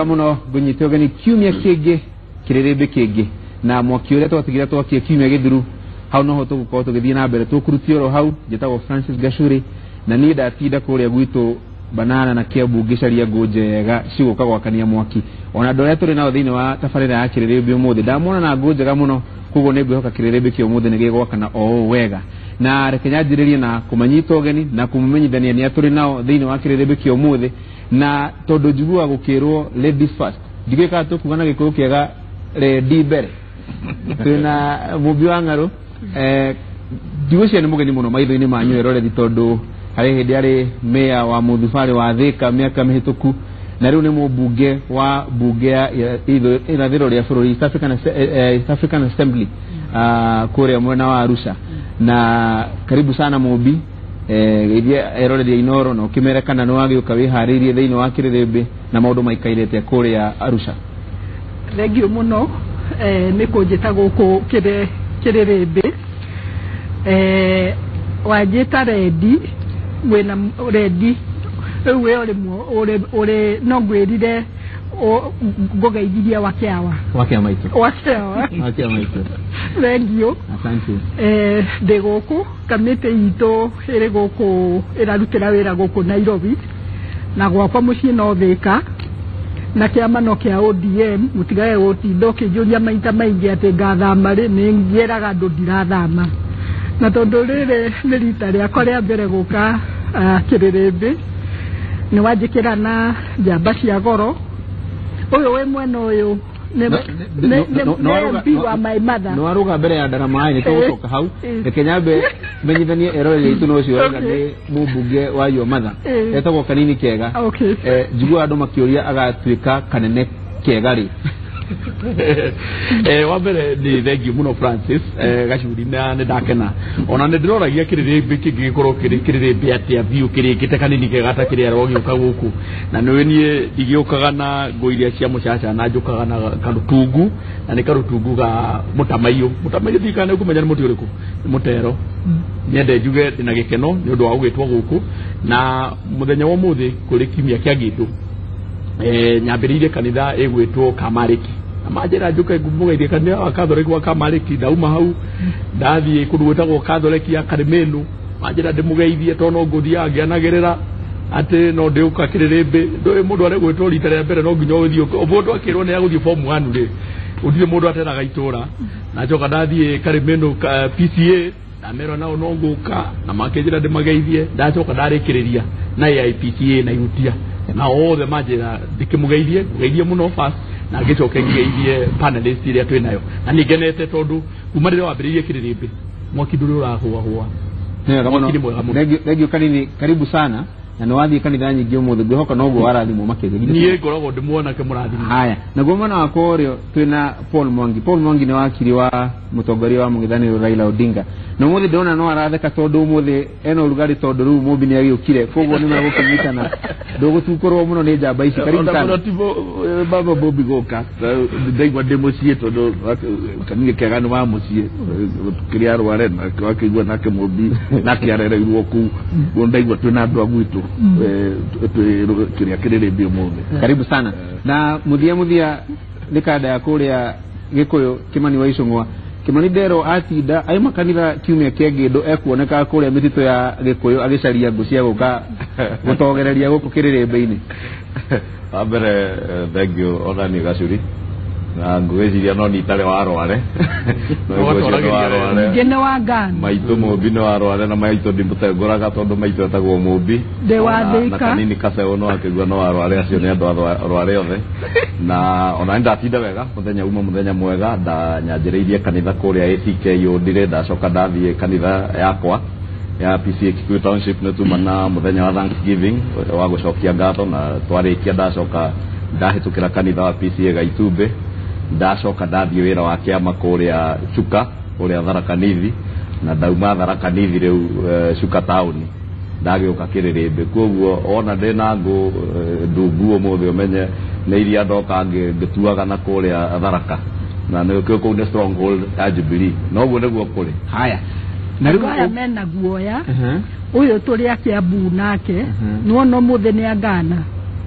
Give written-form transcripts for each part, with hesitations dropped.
Mũno ngũnyite ũgeni kiumia kĩngĩ, kĩrĩrĩmbĩ kĩngĩ, na mwaki ũrĩa twatigire twakie kiumia gĩthiru hau noho tũgũkorwo tũgĩthiĩ na mbere tũkũrutia oro hau. Njĩtagwo Francis Gachuri, na niĩ ndatinda kũrĩa gwitũ Banana na Kiambu ngĩcaria ngũ njega cigũka gwakania mwaki. Ona andũ arĩa tũrĩ nao thĩinĩ wa tabarĩra ya kĩrĩrĩmbĩ ũmũthĩ ndamona na ngũ njega mũno, koguo nĩ ngwĩhoka kĩrĩrĩmbĩ kĩa ũmũthĩ nĩ gĩgwakana o ũũ wega. Na reke nyanjĩrĩrie na kũmanyita ũgeni na kũmũmenyithania nĩ atũrĩ nao thĩinĩ wa kĩrĩrĩmbĩ kĩa ũmũthĩ. Na tondũ njiguaga gũkĩrwo ladies first, ndigũĩ kana tũkuga na Gĩkũyũ kĩega rendi mbere, twĩna Mũmbi wa Ng'arũ. Ndigwĩciria nĩ mũgeni mũno maitho-inĩ manyu eroreri, tondũ harĩ hĩndĩ arĩ meya wa mũthubarĩ wa Thĩka mĩaka mĩhĩtũku, na rĩu nĩ mũmbunge wa mbunge ya irathĩro rĩa bũrũri, East African Assembly, kũrĩa mwena wa Arusha. Na karibu sana Mũmbi, geithia eroreri a Inoro na ũkĩmere kana nĩ wagĩũka wĩharĩirie thĩinĩ wa kĩrĩrĩmbĩ na maũndũ maikairĩte kũrĩa Arusha. Thengiũ mũno nĩ kũnjĩta gũkũ kĩrĩrĩmbĩ. Wanjĩta rendi wĩna rendi rĩu we ũrĩ ũrĩ no ngwĩrire ngũgeithirie wakĩawa. Wakĩa maitũ. Wakĩawa. Wakĩa maitũ. Thengiũ. Asante. Ndĩ gũkũ, kamĩtĩ itũ ĩrĩ gũkũ ĩrarutĩra wĩra gũkũ Nairobi, na gwakwa mũciĩ no Thĩka, na kĩama no kĩa ODM. Mũtigage gũtinda ũkĩnjũria maita maingĩ atĩ ngathama rĩ, nĩ njĩraga andũ ndirathama. Na tondũ rĩrĩ nĩ rita rĩakwa rĩa mbere gũka kĩrĩrĩmbĩ, nĩ wanjĩkĩra na njamba cia goro. Ũyũ wĩ mwena ũyũ nĩ MP wa my mother. Nĩ waruga mbere ya ndarama, nĩ tũgũcoka hau. Reke nyambe menyithanie eroreri aitũ no ũcio ũrauga nĩ mũmbunge wa your mother, etagwo Kanini Kega. Njiguaga andũ makĩũria agatuĩka kanene kega rĩ. Wa mbere nĩ thengiũ mũno Francis Gacuri, na nĩ ndakena ona nĩ ndĩroragia kĩrĩrĩmbĩ kĩngĩgĩkorwo kĩrĩ kĩrĩrĩmbĩ atĩa biũ kĩrĩkĩte Kanini Kega ta kĩrĩa arogĩũka gũkũ. Na nĩ niĩ ndigĩũkaga na ngũ iria cia mũcaca, na njũkaga na karũtungu, na nĩ karũtungu ga mũtamaiyũ. Mũtamaiyũ ndiũĩ kana nĩ ũkũmenya nĩ mũtĩ ũrĩkũ, nĩ mũtero. Nyende njuge ndĩna gĩkeno nĩ ũndũ wa gũgĩtwo gũkũ, na mũthenya wa ũmũthĩ kũrĩ kiumia kĩa ngĩndũ. Nyambĩrĩirie kanitha ĩgwĩtwo Kamarĩki, na manjĩra njũke mũgeithie kanitha wa Katholeki wa Kamarĩki. Ndauma hau ndathiĩ kũndũ gwĩtagwo Katholeki ya Karimĩnũ, manjĩra ndĩmũgeithie, tondũ no ngũthiaga ngĩanagĩrĩra atĩ no ndĩũka kĩrĩrĩmbĩ. Ndũĩ mũndũ arĩ gwĩtwo rita rĩa mbere no nginya ũthiĩ, mũndũ akĩrwo nĩ agũthiĩ form 1 rĩ, gũtirĩ mũndũ ateraga itũra. Na njoka ndathiĩ Karimĩnũ PCA, ndamerwo nao no ngũka na makĩnjĩra ndĩmageithie. Ndacoka ndarĩkĩrĩria na AIPCA na Ihutia, na othe manjĩra ndĩkĩmũgeithie. Ngũgeithie mũno first, na ngĩcoke ngĩgeithie panelist iria twĩ nayo. Na nĩ ngenete tondũ kuma rĩrĩa wambĩrĩirie kĩrĩrĩmbĩ mwaki ndũrĩ ũrahũahũa. Nĩ wega mũno. Mwaki nĩ mwega mũno. Thengiũ Kanini, karibu sana, na nĩ wathiĩ kanitha nyingĩ ũmũthĩ, ngwĩhoka noguo warathimwo makĩria. Niĩ ngoragwo ndĩ mwanake mũrathime. Haya, naguo mwena wakwa ũrĩo twĩna Paul Mwangi. Paul Mwangi nĩ wakiri wa mũtongoria wa mũng'ethanĩro Raila Odinga, na ũmũthĩ ndĩrona no aratheka tondũ ũmũthĩ ena ũrugarĩ, tondũ rĩu Mũmbi nĩ agĩũkire, koguo nĩ megũkĩnyitana, ndũgũtukũrwo mũno nĩ njamba ici. Karibu sana. Ona baba Bobi gũka ndaigua ndĩ mũciĩ, tondũ Kanini Kega nĩ wa mũciĩ kĩrĩa arware wakĩigua nake Mũmbi nake arereirwo kũu. Ũguo ndaigua twĩna andũ a gwitũ, twĩ kĩrĩa kĩrĩrĩmbĩ ũmũthĩ. Karibu sana. Na mũthia mũthia nĩ kanda ya kũrĩa Gĩkũyũ, Kĩmani wa Icũng'wa. Kĩmani nderwo atinda aima kanitha kiumia kĩa ngĩndũ ekuoneka kũrĩa mĩtitũ ya Gĩkũyũ agĩcaria ngũ cia gũka gũtogereria gũkũ kĩrĩrĩmbĩ-inĩ. Wa mbere, thengiũ ona nĩ Gacuri, na ngwĩciria no nitarĩ wa rware no ũcio nĩ wa rware. Ningĩ nĩ wa Ngana. Maitũ Mũmbi nĩ wa rware, na maitũ ndimũtengũraga tondũ maitũ etagwo Mũmbi. Ndĩ wa Na Thĩka. Kanini Kaceũ no akĩgua no wa rware, acio nĩ andũ a rware othe. Na ona nĩ ndatinda wega, mũthenya uma mũthenya mwega. Ndanyanjĩrĩirie kanitha kũrĩa ACK Ũndire, ndacoka ndathiĩ kanitha yakwa ya PCA Kikuyu Township, nĩ tuma na mũthenya wa Thanksgiving wa gũcokia ngatho, na twarĩkia ndacoka ndahĩtũkĩra kanitha wa PCA Gaitumbĩ, ndacoka ndathiĩ wĩra wa kĩama kũrĩa Chuka, kũrĩa Tharaka Nithi, na ndauma Tharaka Nithi rĩu Chuka taũni ndagĩũka kĩrĩrĩmbĩ. Koguo wona ndĩna ngũ ndungu ũmũthĩ, ũmenye nĩ iria ndoka ngĩtuaga na kũrĩa Tharaka, na nĩkĩo kũu nĩ stronghold ya Jubilee, noguo nĩguo kũrĩ. Haya, na Andũ aya rĩu mena guoya. Ũyũ tũrĩ a Kiambu nake, nĩwona ũmũthĩ nĩ angana.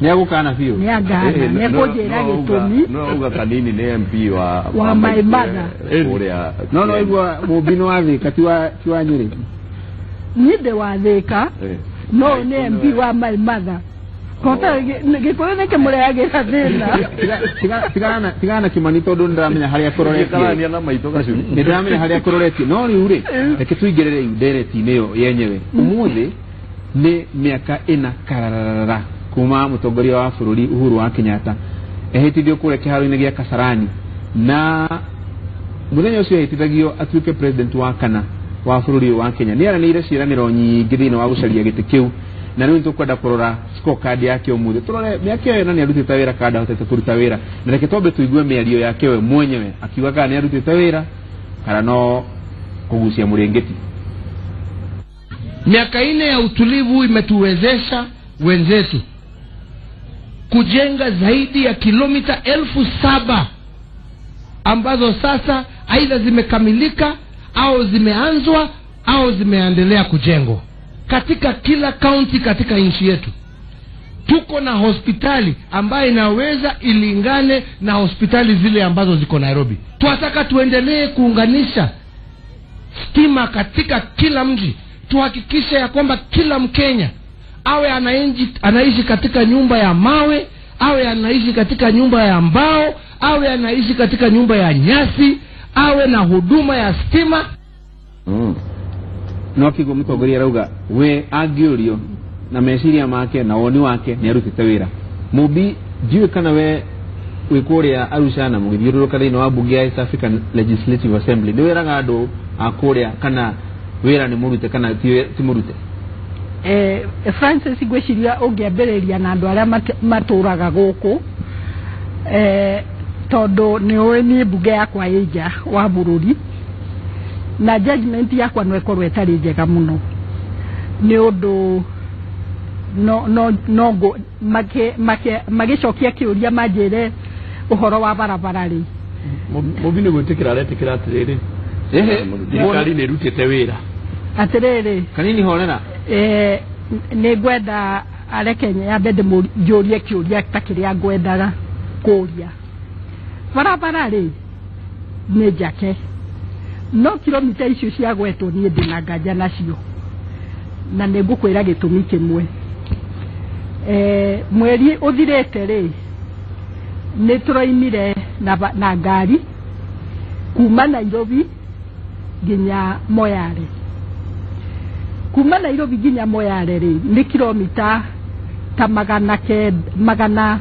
Nĩ agũkana biũ. Nĩ angana, nĩ ekũnjĩra gĩtũmi. No uga Kanini nĩ MP wa my mother. Kũrĩa. No igua Mũmbi nĩ wa Thĩka, ti wa Nyĩrĩ. Niĩ ndĩ wa Thĩka, no nĩ MP wa my mother. Kota gĩkũyũ nĩ kĩmũrehagĩra thĩna. Tigana na Kimani tondũ nĩndĩramenya harĩa kũroretie. Na maitũ Gacuri. Nĩndĩramenya harĩa kũroretie. No rĩu rĩ, reke tũingĩrĩre rĩu ndereti-inĩ ĩyo yenyewe. Ũmũthĩ nĩ mĩaka 4 kararara kuma mũtongoria wa bũrũri Uhuru wa Kenyatta ehĩtithio kũrĩa kĩharo-inĩ gĩa Kasarani, na mũthenya ũcio ehĩtithagio atuĩke president wa kana wa bũrũri wa Kenya. Nĩ aranĩire ciĩranĩro nyingĩ thĩinĩ wa gũcaria gĩtĩ kĩu, na rĩu nĩtũkwenda kũrora scorecard yake ũmũthĩ, tũrore mĩaka ĩyo ĩna nĩ arutĩte wĩra kana ndahotete kũruta wĩra, na reke twambe tũigue mĩario yake we mwenyewe akiuga kana nĩ arutĩte wĩra kana no kũgucia mũrĩngĩti. Miaka 4 ya utulivu imetuwezesha wenzetu kujenga zaidi ya kilomita 7,000 ambazo sasa aidha zimekamilika au zimeanzwa au zimeendelea kujengwa katika kila kaunti katika nchi yetu. Tuko na hospitali ambayo inaweza ilingane na hospitali zile ambazo ziko Nairobi. Tunataka tuendelee kuunganisha stima katika kila mji. Tuhakikishe ya kwamba kila Mkenya awe anaishi katika nyumba ya mawe, awe anaishi katika nyumba ya mbao, awe anaishi katika nyumba ya nyasi, awe na huduma ya stima. No kigo mũtongoria arauga we angĩũrio na meciria make na woni wake nĩ arutĩte wĩra. Mũmbi, ndiũĩ kana we wĩ kũrĩa Arusha na mũgĩthiũrũrũka thĩinĩ wa mbunge ya East African Legislative Assembly, nĩ wĩraga andũ a kũrĩa kana wĩra nĩ mũrute kana ti mũrute? Francis, ngwĩciria ũngĩambĩrĩria na andũ arĩa matũraga gũkũ, tondũ nĩ ũĩ niĩ mbunge yakwa ĩ nja wa bũrũri, na judgment yakwa no ĩkorwo ĩtarĩ njega mũno, nĩ ũndũ no magĩcokia kĩũria manjĩre ũhoro wa barabara rĩ. Mũmbi nĩ gwĩtĩkĩra aretĩkĩra atĩrĩrĩ, thirikari nĩ ĩrutĩte wĩra. Atĩrĩrĩ, Kanini horera. Nĩ ngwenda areke nyambe ndĩmũnjũrie kĩũria ta kĩrĩa ngwendaga kũũria. Barabara rĩ nĩ njake, no kilomita icio ciagwetwo niĩ ndĩna nganja nacio, na nĩ ngũkwĩra gĩtũmi kĩmwe. Mweri ũthirĩte rĩ, nĩ tũroimire na ngari kuma Nairobi nginya Moyale. Kuma Nairobi nginya Moyale rĩ nĩ kilomita ta 900 magana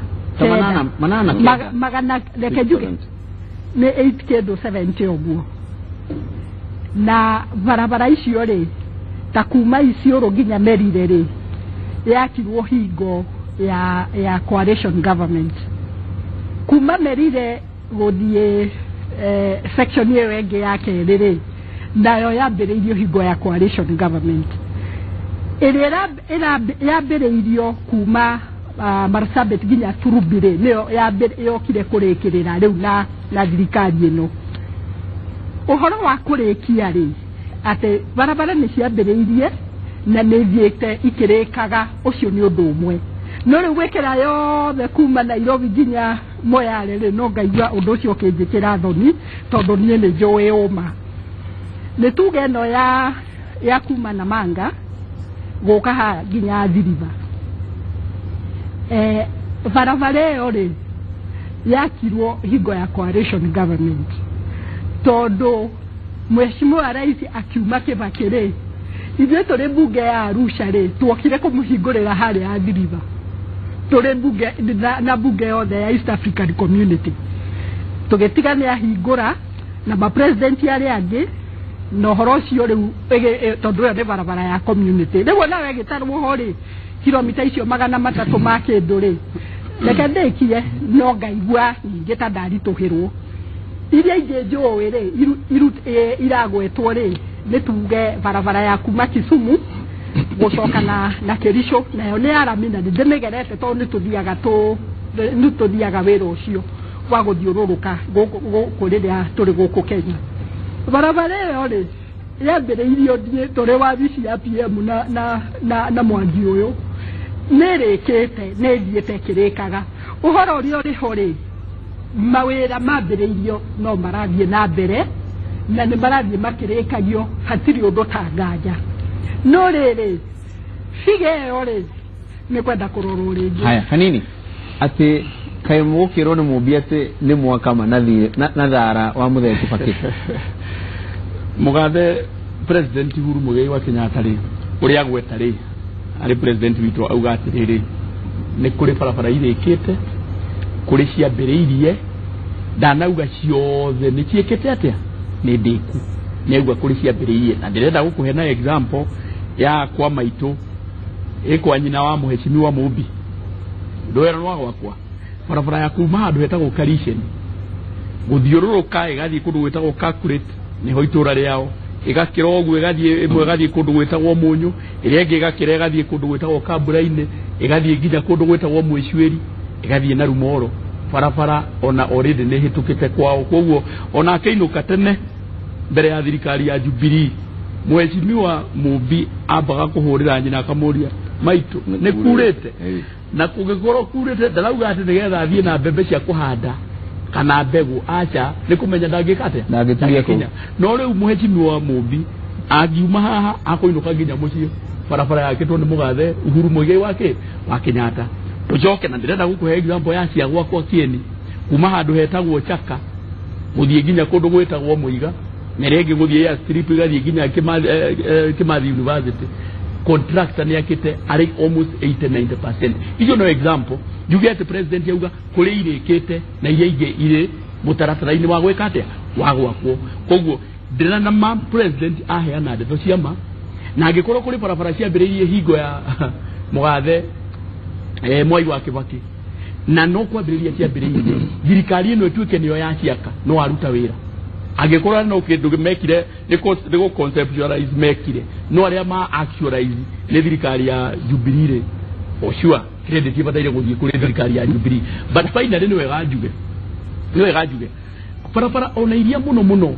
reke njuge nĩ 8 kĩndũ 70 ũguo. Na barabara icio rĩ ta kuma Isiolo nginya Merire rĩ yakirwo hingo ya coalition government. Kuma Merire gũthiĩ section ĩyo ĩngĩ ya kerĩ rĩ, nayo yambĩrĩirio hingo ya coalition government. Ĩrĩa yambĩrĩirio kuma Marsabit nginya Turubi rĩ, nĩyo yokire kũrĩkĩrĩra rĩu na thirikari ĩno. Ũhoro wa kũrĩkia rĩ, atĩ barabara nĩ ciambĩrĩirie na nĩ ithiĩte ikĩrĩkaga, ũcio nĩ ũndũ ũmwe. No rĩu gwĩkĩra yothe kuma Nairobi nginya Moyale rĩ, no ngaigua ũndũ ũcio ũkĩnjĩkĩra thoni, tondũ niĩ nĩ njũĩ ũma. Nĩ tuge ĩno ya kuma Namanga gũka haha nginya Athi River, barabara ĩyo rĩ yakirwo hingo ya coalition government, tondũ Mheshimiwa Rais akiuma Kibaki rĩ, ithuĩ tũrĩ mbunge ya Arusha rĩ, tuokire kũmũhingũrĩra harĩa Athi River, tũrĩ mbunge na mbunge yothe ya East African Community. Tũgĩtiga nĩ ahingũra na ma-president arĩa angĩ, na ũhoro ũcio rĩu tondũ ĩyo nĩ barabara ya community. Rĩu ona wegĩtarwo ho rĩ, kilomita icio 300 ma kĩndũ rĩ, reke ndĩkie, no ngaigua ningĩ ta ndaritũhĩrwo. Iria ingĩ njũĩ rĩ iragwetwo rĩ, nĩ tuge barabara ya kuma Kisumu gũcoka na Kericho, nayo nĩ arami na ndĩmĩgerete tondũ nĩ tũthiaga wĩra ũcio wa gũthiũrũrũka gũkũ rĩrĩa tũrĩ gũkũ Kenya. Barabara ĩyo rĩ yambĩrĩirio tũrĩ wabici ya PM na Mwangi ũyũ, Nĩ ĩrĩkĩte, nĩ ĩthiĩte ĩkĩrĩkaga. Ũhoro ũrĩa ũrĩ ho rĩ, mawĩra mambĩrĩirio no marathiĩ na mbere na nĩ marathiĩ makĩrĩkagio, hatirĩ ũndũ ta nganja. No rĩrĩ, figa ĩyo rĩ, nĩ kwenda kũrorwo rĩngĩ. Haya, hanini atĩ kaĩ mũgũkĩrwo nĩ mũmbi atĩ nĩ mwaka ma na na thara wa Mũthee Kibaki. Mũgathe President Uhuru Muigai wa Kenyatta rĩ, ũrĩa agweta rĩ, arĩ president witũ auga atĩrĩrĩ, nĩ kũrĩ barabara irĩkĩte, kũrĩ ciambĩrĩirie, ndanauga ciothe nĩ ciĩkĩte atĩa, nĩ ndĩku. Nĩ auga kũrĩ ciambĩrĩirie, na ndĩrenda gũkũhe na example ya kwa maitũ, ĩ kwa nyina wa mũheshimiwa Mũmbi, ndwera nwa gwakwa, barabara ya kuma handũ hetagwo Karisheni gũthiũrũrũka ĩgathiĩ kũndũ gwĩtagwo Kakuret, nĩho itũra rĩao, ĩgakĩra ũguo ĩgathiĩ ĩmwe ĩgathiĩ kũndũ gwĩtagwo Mũnyũ, ĩrĩa ĩngĩ ĩgakĩra ĩgathiĩ kũndũ gwĩtagwo Kambura-inĩ, ĩgathiĩ nginya kũndũ gwĩtagwo Mwĩcuĩri, ĩgathiĩ na Rumoro. Barabara ona already nĩ ĩhĩtũkĩte kwao, koguo ona akĩinũka tene mbere ya thirikari ya Jubilee, mheshimiwa Mũmbi ambaga kũhũrĩra nyina akamũria, maitũ nĩ kurĩte? Na kũngĩkorwo kurĩte, ndarauga atĩ nĩgetha athiĩ na mbembe cia kũhanda kana mbegũ, aca, nĩ kũmenya ndangĩka atĩa, Ndangĩtigia kũu. No rĩu mheshimiwa Mũmbi angiuma haha akũinũka nginya mũciĩ, barabara yakĩtwo nĩ mũgathe Uhuru Muigai wake wa Kenyatta. Tũcoke na ndĩrenda gũkũhe example ya cia gwakwa Kieni, kuma handũ hetagwo Chaka gũthiĩ nginya kũndũ gwĩtagwo Mũiga, na ĩrĩa ĩngĩ gũthiĩ ya strip ĩgathiĩ nginya Kimathi University. Contractor nĩ akĩte arĩ almost 80-90%. Icio no example njuge atĩ president yauga kũrĩ irĩkĩte na iria ingĩ irĩ mũtaratara-inĩ wa gwĩka atĩa, wa gwakwo. Koguo ndĩra na ma president aheana ndeto cia ma, na angĩkorwo kũrĩ barabara ciambĩrĩirie hingo ya mũgathe Mwai wa Kibaki na no kwambĩrĩria ciambĩrĩirie, thirikari ĩno ĩtuĩke nĩyo yaciaka, no aruta wĩra. Angĩkorwo no kĩndũ mekire nĩ gũ conceptualize mekire, no arĩa ma actualize nĩ thirikari ya Jubilee rĩ, for sure credit ibataire gũthiĩ kũrĩ thirikari ya Jubilee. But finally nĩ wega njuge, nĩ wega njuge barabara ona iria mũno mũno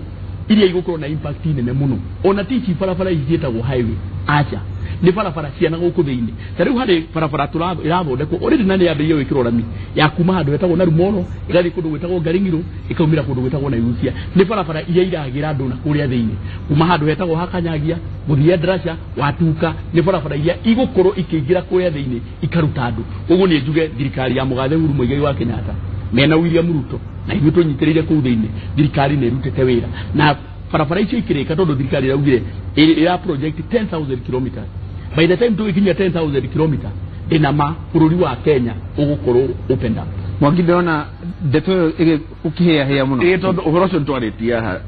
iria igũkorwo na impact nene mũno, ona ti ici barabara ici ciĩtagwo highway, aca, nĩ barabara ciana gũkũ thĩinĩ. Ta rĩu harĩ barabara ĩrathondekwo already na nĩ yambĩrĩirie gwĩkĩrwo rami ya kuma handũ hetagwo Narumoro ĩgathiĩ kũndũ gwĩtagwo Ngaring'iro ĩkaumĩra kũndũ gwĩtagwo Naivusha. Nĩ barabara iria iragĩra andũ na kũrĩa thĩinĩ, kuma handũ hetagwo Hakanyagia gũthiĩ Ndraca Watuka, nĩ barabara iria igũkorwo ikĩingĩra kũrĩa thĩinĩ ikaruta andũ. Koguo nĩ njuge thirikari ya mũgathe Uhuru Muigai wa Kenyatta mena William Ruto na ithuĩ tũnyitĩrĩire kũu thĩinĩ, thirikari nĩ ĩrutĩte wĩra na barabara icio ikĩrĩka, tondũ thirikari ĩraugire ĩra project 10,000 kilometers. By the time tũgĩkinyia 10,000 kilometers, ndĩna ma bũrũri wa Kenya ũgũkorwo opened up. Mwangi, ndĩrona ndeto ĩyo ĩgĩ ũkĩhĩahĩa mũno. Ĩ tondũ ũhoro ũcio nĩtwarĩtie haha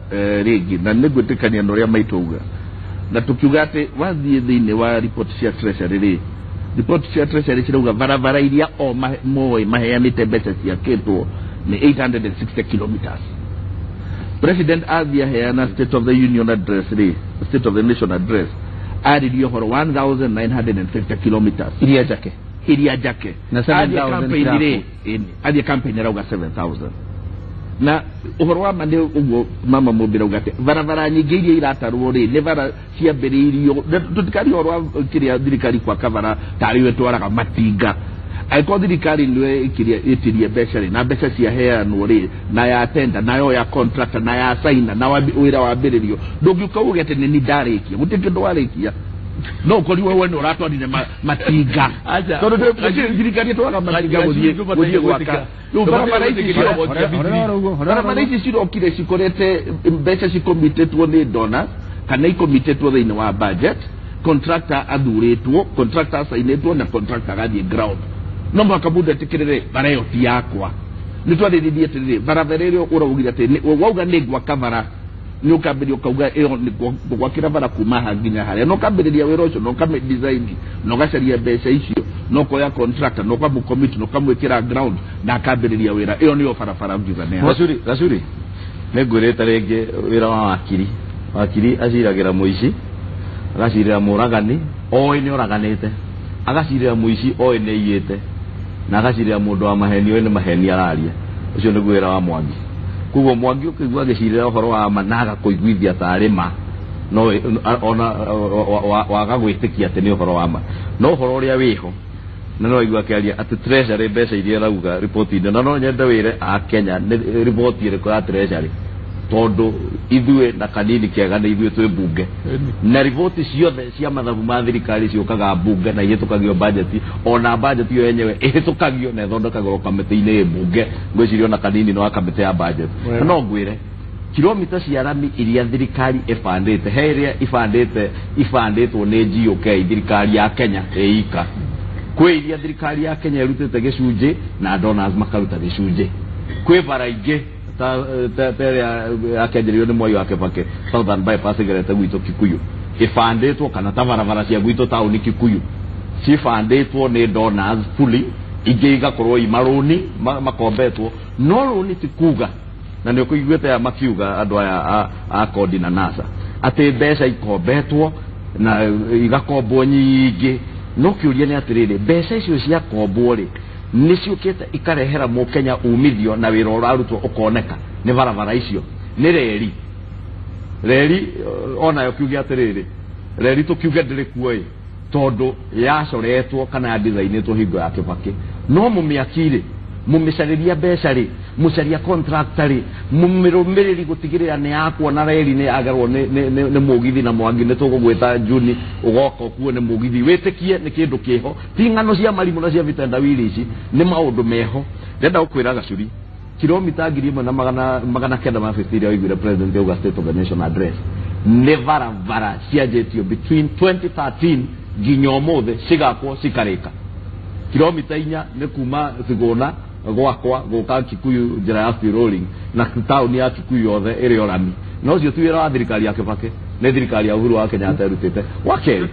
rĩngĩ, na nĩngwĩtĩkania na ũrĩa maitũ auga, na tũkiuga atĩ wathiĩ thĩinĩ wa report cia treasury rĩ, report cia treasury cirauga barabara iria o moĩ maheanĩte mbeca ciakĩtwo nĩ 860 kilometers. President athiĩ aheana State of the Union address rĩ, State of the Nation address, aririe ũhoro 1950 kilometers iria njake, iria njake. Na Athiĩ 7,000 campaign rĩ, ĩni, athiĩ campaign arauga 7000. Na ũhoro wa ma nĩ ũguo mama Mũmbi rauga atĩ barabara nyingĩ iria iratarwo rĩ, nĩ bara ciambĩrĩirio. Tũtikarie ũhoro wa kĩrĩa thirikari gwaka bara tarĩ yo ĩtwaraga matinga. Angĩkorwo thirikari nĩwe ĩkĩria ĩtirie mbeca rĩ, na mbeca ciaheanwo rĩ, na ya tenda, nayo ya contractor, na ya saina, na wĩra wambĩrĩrio, ndũngĩũka uge atĩ nĩ ni ndarĩkia. Gũtirĩ kĩndũ warĩkia, no ũkorirwo we nĩ ũratwarire matinga. Acha. Tondũ thirikari ĩtwaraga matinga gũthiĩ gwaka. Rĩu barabara ici barabara ici cirokire cikorete mbeca cikomitĩtwo nĩ donors kana ikomitĩtwo thĩinĩ wa budget, contractor athurĩtwo, contractor asainĩtwo, na contractor agathiĩ ground. No mũhaka mũndũ etĩkĩrĩre bara ĩyo ti yakwa. Nĩ twarĩrĩrie atĩrĩrĩ, barabara ĩrĩa ũraugire atĩ wauga nĩ ngwaka bara, nĩ ũkambĩrĩria ũkauga ĩyo nĩ ngwakĩra bara kuma haha nginya harĩa, na ũkambĩrĩria wĩra ũcio, na ũkamĩ design, na ũgacaria mbeca icio, na ũkoya contractor, na ũkamũcommit, na ũkamwĩkĩra ground, na akambĩrĩria wĩra. Ĩyo nĩyo barabara ngiuga nĩ ya Gacuri, Gacuri, nĩ ngwĩrĩte rĩngĩ wĩra wa wakiri. Wakiri aciragĩra mũici, agacirĩra mũragani oĩ nĩ oraganĩte, agacirĩra mũici oĩ nĩ aiyĩte, na agacirĩra mũndũ wa maheni oĩ nĩ maheni araria. Ũcio nĩguo wĩra wa Mwangi. Koguo Mwangi ũkĩigua agĩcirĩra ũhoro wa ma na agakũiguithia tarĩ ma, no ona waga gwĩtĩkia atĩ nĩ ũhoro wa ma, no ũhoro ũrĩa wĩho Na no igua akĩaria atĩ treasury mbeca iria ĩrauga riboti-inĩ, na no nyende wĩre a Kenya nĩ riboti ĩrĩkũ ya treasury, tondũ ithuĩ na kanini kega nĩ ithuĩ twĩ mbunge, na riboti ciothe cia mathabu ma thirikari ciũkaga mbunge na ihĩtũkagio budget, ona budget ĩyo yenyewe ĩhĩtũkagio na ĩthondekagwo kamĩtĩ-inĩ ĩ mbunge. Ngwĩciria ona kanini no kamĩtĩ ya budget. Wega. No ngwĩre kilomita cia rami iria thirikari ĩbandĩte, he ĩrĩa ibandĩte ibandĩtwo nĩ GOK, thirikari ya Kenya ĩika, kwĩ iria thirikari ya Kenya ĩrutĩte gĩcunjĩ na donors makaruta gĩcunjĩ, kwĩ bara ingĩ ta ĩrĩa yakĩanjĩrĩirio nĩ Mwai wa Kibaki, Southern Bypass ĩgerete gwitũ Kikuyu ĩbandĩtwo, kana ta barabara cia gwitũ taũni Kikuyu cibandĩtwo nĩ donors fully, ingĩ igakorwo i marũni makombetwo, no rũni ti kuga, na nĩ ũkũiguĩte aya makiuga andũ aya a kodi na NASA atĩ mbeca ikombetwo na igakombwo nyingĩ. No kĩũria nĩ atĩrĩrĩ, mbeca icio ciakombwo rĩ, nĩ ciũkĩte ikarehera mũkenya umithio na wĩra ũrarutwo ũkoneka nĩ barabara icio, nĩ reri reri onayo kiuge atĩrĩrĩ, reri tũkiuge ndĩrĩ kuo ĩ, tondũ yacoretwo kana yadisainĩtwo hingo ya Kibaki, no mũmĩaki rĩ, mũmĩcarĩria mbeca rĩ, mũcaria contractor rĩ, mũmĩrũmĩrĩri gũtigĩrĩra nĩ yakwo na reri nĩ yagerwo nĩ mũgithi na Mwangi nĩ tũgũgwĩta Juni ũgoka ũkuo nĩ mũgithi, wĩtĩkie nĩ kĩndũ kĩho, ti ng'ano cia marimũ na cia vitendawili, ici nĩ maũndũ meho. Ndĩrenda gũkwĩra Gacuri, kilomita 1950 iria waiguire president auga State of the Nation address nĩ barabara cianjĩtio between 2013 nginya ũmũthĩ, cigakwo cikarĩka. Kilomita 4 nĩ kuma Sigũna gwakwa gũka Kikuyu njĩra ya steel rolling na taũni ya Kikuyu yothe ĩrĩ o rami, na ũcio ti wĩra wa thirikari ya Kibaki, nĩ thirikari ya Uhuru wa Kenyatta ĩrutĩte. Wa kerĩ,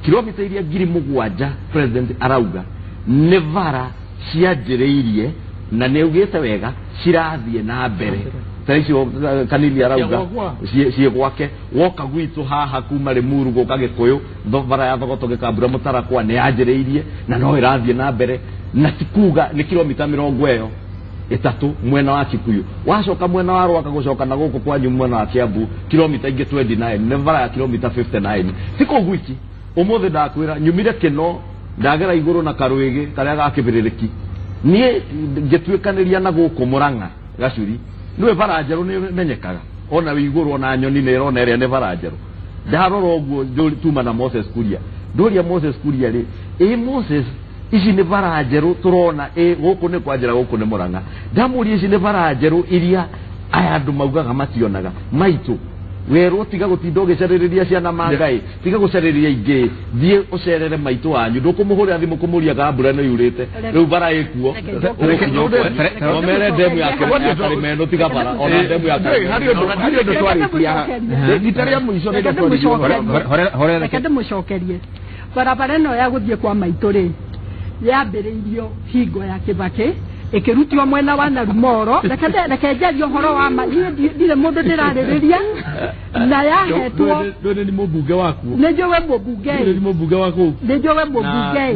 kilomita iria 7,000 president arauga nĩ bara cianjĩrĩirie na nĩ augĩte wega cirathiĩ na mbere, ta icio kanini arauga ciĩ gwake, woka gwitũ haha kuma Limuru gũka Gĩkũyũ, bara ya Thogoto Gĩkambura Mũtarakwa nĩ yanjĩrĩirie na no ĩrathiĩ na mbere, na ti kuga nĩ kilomita 33 mwena wa Kikuyu, wacoka mwena wa Rwaka gũcoka na gũkũ kwanyu mwena wa Kiambu kilomita ingĩ 29, nĩ bara ya kilomita 59. Ti kũu gwiki, ũmũthĩ ndakwĩra nyumire Kĩno ndagera igũrũ na Karwĩgĩ karĩa ga kĩbĩrĩrĩki, niĩ ngĩtuĩkanĩria na gũkũ Mũrang'a Gacuri, nĩwe bara njerũ nĩ menyekaga ona wĩ igũrũ, ona nyoni nĩ ĩrona ĩrĩa nĩ bara njerũ. Ndarora ũguo tuma na Moses Kuria, ndũria Moses Kuria rĩ, ĩ Moses, ici nĩ bara njerũ tũrona ĩ gũkũ nĩ kwa njĩra, gũkũ nĩ Mũrang'a. Ndamũria ici nĩ bara njerũ iria aya andũ maugaga mationaga maitũ, werwo tiga gũtinda ũgĩcarĩrĩria ciana mangai, tiga gũcarĩrĩria ingĩ, thiĩ ũcerere maitũ wanyu, ndũkũmũhũrĩra thimũ kũmũria kana mbura nĩ yurĩte, rĩu bara ĩkuo ũgũkinya ndemu ya Karimeno, tiga bara ona ndemu ya Karimeno. Harĩ ũndũ twarĩkia rita rĩa mũico nĩ ndĩmũcokerie, reke ndĩmũcokerie. Barabara ĩno ya gũthiĩ kwa maitũ rĩ, yambĩrĩirio hingo ya Kibaki, ĩkĩrutio mwena wa Narumoro. Reke njarie ũhoro wa ma, niĩ ndirĩ mũndũ ndĩrarĩrĩria, na yahetwo ndũĩ nĩ mũmbunge waku, nĩ njũĩ mũmbunge, nĩ mũmbunge waku, nĩ njũĩ mũmbunge.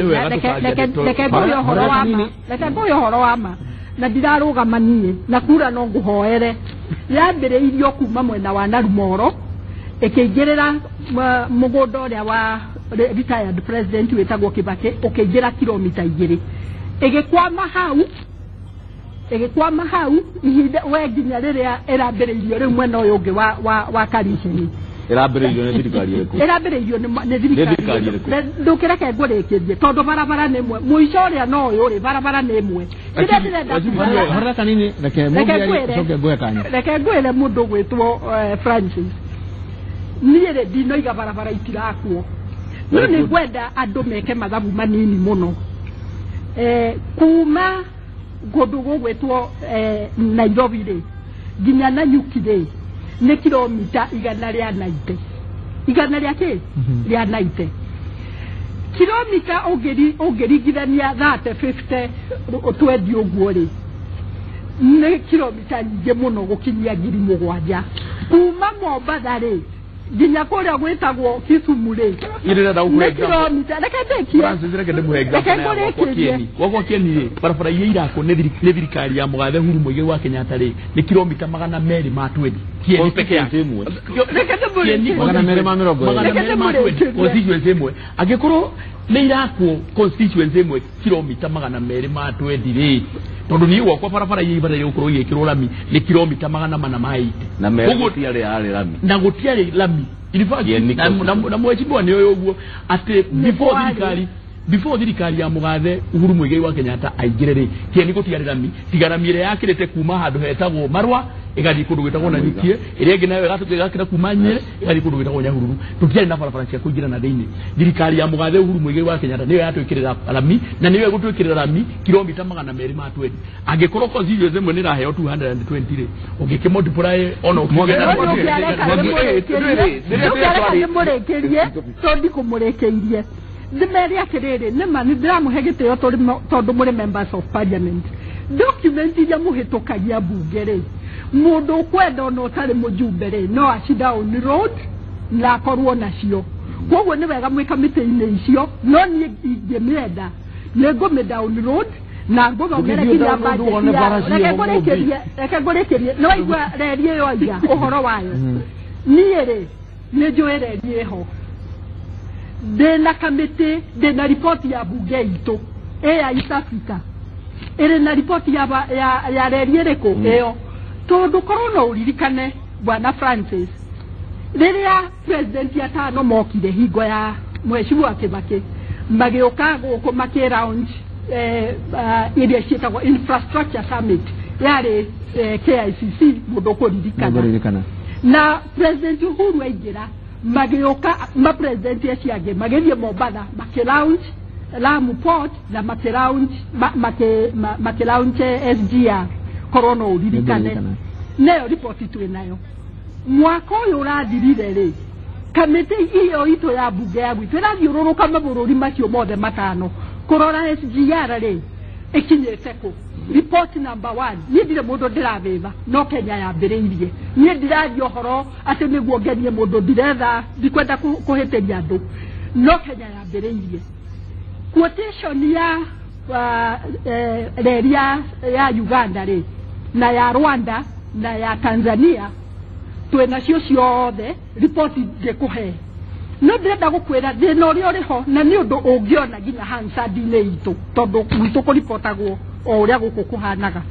Reke ngũhe ũhoro wa ma, reke ngũhe ũhoro wa ma, na ndirarũgama niĩ na kura no ngũhoere. Yambĩrĩirio kuma mwena wa Narumoro ĩkĩingĩrĩra mũgũnda ũrĩa wa retired president wĩtagwo Kibaki, ũkĩingĩra kilomita 2, ĩgĩkwama hau, ĩgĩkwama hau ihinda we nginya rĩrĩa ĩrambĩrĩirio rĩu mwena ũyũ ũngĩ wa Kariceni. Ĩrambĩrĩirio nĩ thirikari ĩrĩkũ? Ĩrambĩrĩirio nĩ thirikari ĩrĩkũ? Ndũkĩreke ngũrĩkĩrie tondũ barabara nĩ ĩmwe, mũico ũrĩa no ũyũ rĩ, barabara nĩ ĩmwe. Kĩrĩa ndĩrenda kuga, kanini, reke mũmbia ũcoke ngũhe kanya. Reke ngwĩre mũndũ gwĩtwo Francis, niĩ rĩ ndinoiga barabara itirakwo, no nĩ ngwenda andũ meke mathabu manini mũno. Kuma kũndũ gũgwĩtwo Nairobi rĩ nginya Nanyuki rĩ nĩ kilomita 190, igana rĩa kĩ rĩa 90 kilomita, ũngĩringithania 30 50 20 ũguo rĩ nĩ kilomita nyingĩ mũno gũkinyia 7,000. Kuma Mombatha rĩ nginya kũrĩa gwĩtagwo Kisumu rĩ nĩ kilomita, reke ndĩkie Francis, reke ndĩmũhe example gwakwa Kieni rĩ, barabara iria irakwo nĩ thirikari ya mũgathe Uhuru Muigai wa Kenyatta rĩ nĩ kilomita 220. Kieni peke yake Magana merĩ ma mĩrongo ĩrĩ. Constituency ĩmwe angĩkorwo nĩ irakwo constituency ĩmwe kilomita 220 rĩ, tondũ niĩ gwakwa barabara iria ibataire gũkorwo igĩkĩrwo lami nĩ kilomita 480. Na merĩ gũtiarĩ yarĩ lami. Na gũtiarĩ lami. In fact, na mheshimiwa nĩ ũyũ ũguo atĩ before thirikari ya mũgathe Uhuru Muigai wa Kenyatta aingĩre rĩ, Kieni gũtiarĩ lami, tiga lami ĩrĩa yakĩrĩte kuma handũ hetagwo Marwa ĩgathiĩ kũndũ gwĩtagwo Nanyukie, ĩrĩa ĩngĩ nayo ĩgakĩra kuma Nyĩrĩ ĩgathiĩ kũndũ gwĩtagwo Nyahururu. Tũtiarĩ na barabara cia kũingĩra na thĩinĩ. Thirikari ya mũgathe Uhuru Muigai wa Kenyatta nĩyo yatwĩkĩrĩra lami, na nĩyo ĩgũtwĩkĩrĩra lami kilomita 220. Angĩkorwo constituency ĩmwe nĩ ĩraheo 220 rĩ, ũngĩkĩ multiply ona ũkĩmũrĩkĩrie tondũ ndikũmũrĩkĩirie ndĩmere atĩrĩrĩ, nĩma nĩ ndĩramũhe gĩtĩo tondũ mũrĩ members of parliament. Document iria mũhĩtũkagia mbunge rĩ, mũndũ ũkwenda ona ũtarĩ mũjumbe rĩ, no aci download na akorwo nacio. Koguo nĩ wega mwĩ kamĩtĩ-inĩ icio, no niĩ ingĩmĩenda nĩ ngũmĩ download na ngũthomere nginya budget yao. Reke ngũrĩkĩrie, nĩ waigua reri ĩyo aiga ũhoro wayo. Niĩ rĩ nĩ njũĩ reri ĩho, ndĩna kamĩtĩ, ndĩna riboti ya bunge itũ ĩ ya East Africa, ĩrĩ na riboti ya reri ĩrĩkũ ĩyo, tondũ korwo no ũririkane Bwana Francis, rĩrĩa president atano mokire hingo ya mheshimiwa Kibaki, magĩũka gũkũ makĩ launch iria ciĩtagwo infrastructure summit yarĩ KICC, mũndũ ũkũririkana. Na president Uhuru aingĩra, magĩũka ma president acio angĩ magĩthiĩ Mombatha makĩ launch Lamu Port na makĩ launch SGR, korwo no ũririkane. Nayo riboti twĩ nayo. Mwaka ũyũ ũrathirire rĩ, kamĩtĩ ĩyo itũ ya mbunge ya gwitũ ĩrathiũrũrũka mabũrũri macio mothe matano kũrora SGR rĩ ĩkinyĩte kũ. Report number 1, niĩ ndirĩ mũndũ ndĩrathĩtha, no Kenya yambĩrĩirie. Niĩ ndiraria ũhoro atĩ nĩguo ngenie mũndũ, ndiretha, ndikwenda kũhĩtĩria andũ, no Kenya yambĩrĩirie. Quotation ya reri ya Uganda rĩ, na ya Rwanda na ya Tanzania, twĩ nacio ciothe riboti ngĩkũhe. No ndĩrenda gũkwĩra thĩna ũrĩa ũrĩ ho, na nĩ ũndũ ũngĩona nginya Hansard-inĩ itũ, tondũ gwitũ kũribotagwo o ũrĩa gũkũ kũhanaga.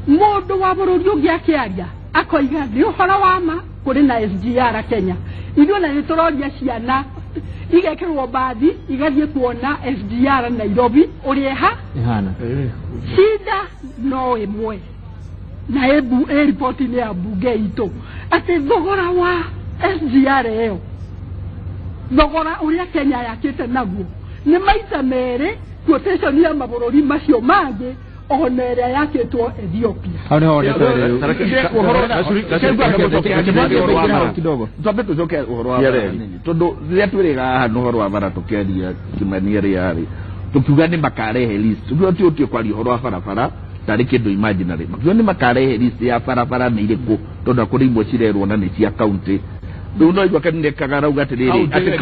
Mũndũ wa bũrũri ũngĩ akĩaria akoiga nĩ ũhoro wa ma kũrĩ na SGR Kenya. Ithuĩ na nĩ tũroria ciana igekĩrwo mbathi igathiĩ kuona SGR Nairobi ũrĩa ĩhana. Shida no ĩmwe na ĩ riboti-inĩ ya mbunge itũ, atĩ thogora wa SGR ĩyo, thogora ũrĩa Kenya yakĩte naguo nĩ maita merĩ quotation ya mabũrũri macio mangĩ ona ĩrĩa yakĩtwo Ethiopia. Hau nĩho twambe tũcoke ũhoro wa bara nini, tondũ rĩrĩa twĩrĩga haha nĩ ũhoro wa bara tũkĩaria Kimani rĩa rĩ, tũkiuga nĩ makarehe list, tũkiuga ti ũtie kwaria ũhoro wa barabara tarĩ kĩndũ imaginary, makiuga nĩ makarehe list ya barabara nĩ irĩkũ, tondũ kũrĩ imwe cirerwo na nĩ cia county. Rĩu no igua kanine kagarauga atĩrĩrĩ, atĩ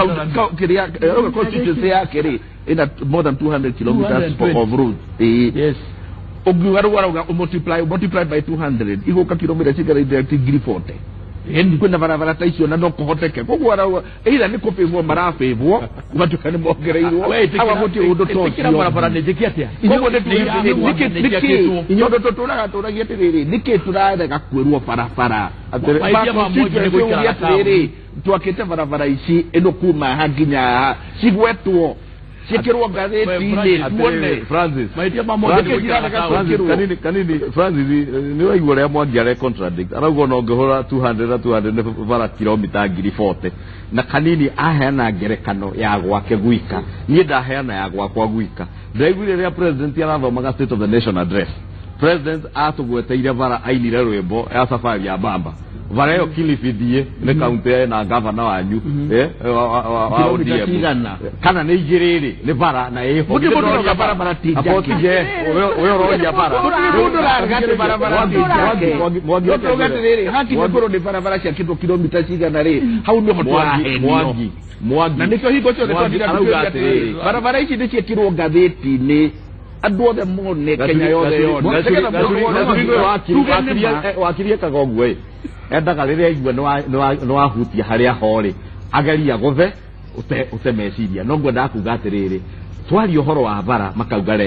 kĩrĩa constituency yake rĩ ĩna more than 200 kilometers of road. Yes. Ũngiuga rĩu arauga multiply by 200 igũka kilomita cigana ngiri 40. Kwĩna barabara ta icio na no kũhoteke. Koguo arauga either nĩ kũbĩbwo marabĩbwo gũgatuĩka nĩ mongereirwo, awa gũtirĩ ũndũ ta ũcio. Barabara nĩ njĩke atĩa? Koguo nĩkĩ tondũ tũtũraga tũragia atĩrĩrĩ, nĩkĩ tũrarega kwĩrwo barabara atĩrĩrĩ, twakĩte barabara ici ĩno kuma haha nginya haha cigwetwo ciĩkĩrwo ngathĩti-inĩ tuone. Francis, Mahĩtia ma Mwangi nĩ gũikara taũni. Kanini Francis, nĩ waigua ũrĩa Mwangi are contradict, arauga ona ũngĩhũra 200 na 200 nĩ bara kilomita ngiri 40, na Kanini aheana ngerekano ya gwake gwika, niĩ ndaheana ya gwakwa gwika. Ndĩraiguire rĩrĩa president arathomaga State of the Nation address, president atũgweteire bara ainire rwĩmbo ya safari ya bamba bara ĩyo Kilifi thiĩ nĩ kaunti na gavana wanyu wa ODM kana nĩ igĩrĩ rĩ nĩ bara na ĩho Gũtirĩ mũndũ ũrauga barabara ti njake. We ũroria bara Gũtirĩ mũndũ ũrauga atĩ barabara ti njake. Mwangi No tũrauga atĩrĩrĩ, hakinya korwo nĩ barabara ciakĩtwo kilomita cigana rĩ, hau nĩho Mwangi tũrahenio. Mwangi Mwangi Na nĩkĩo hingo ciothe Mwangi twathiĩ arauga atĩrĩrĩ, atĩrĩrĩ barabara ici nĩ ciĩkĩrwo ngathĩti-inĩ andũ othe mone Kenya yothe yone. Nĩgetha mũndũ wothe tuge nĩ ma. Wakiri ekaga ũguo ĩ Endaga rĩrĩa aigua nĩ wahutia harĩa ho rĩ, ageria gũthe ute meciria. No ngwendaga kuga atĩrĩrĩ, twaria ũhoro wa bara makauga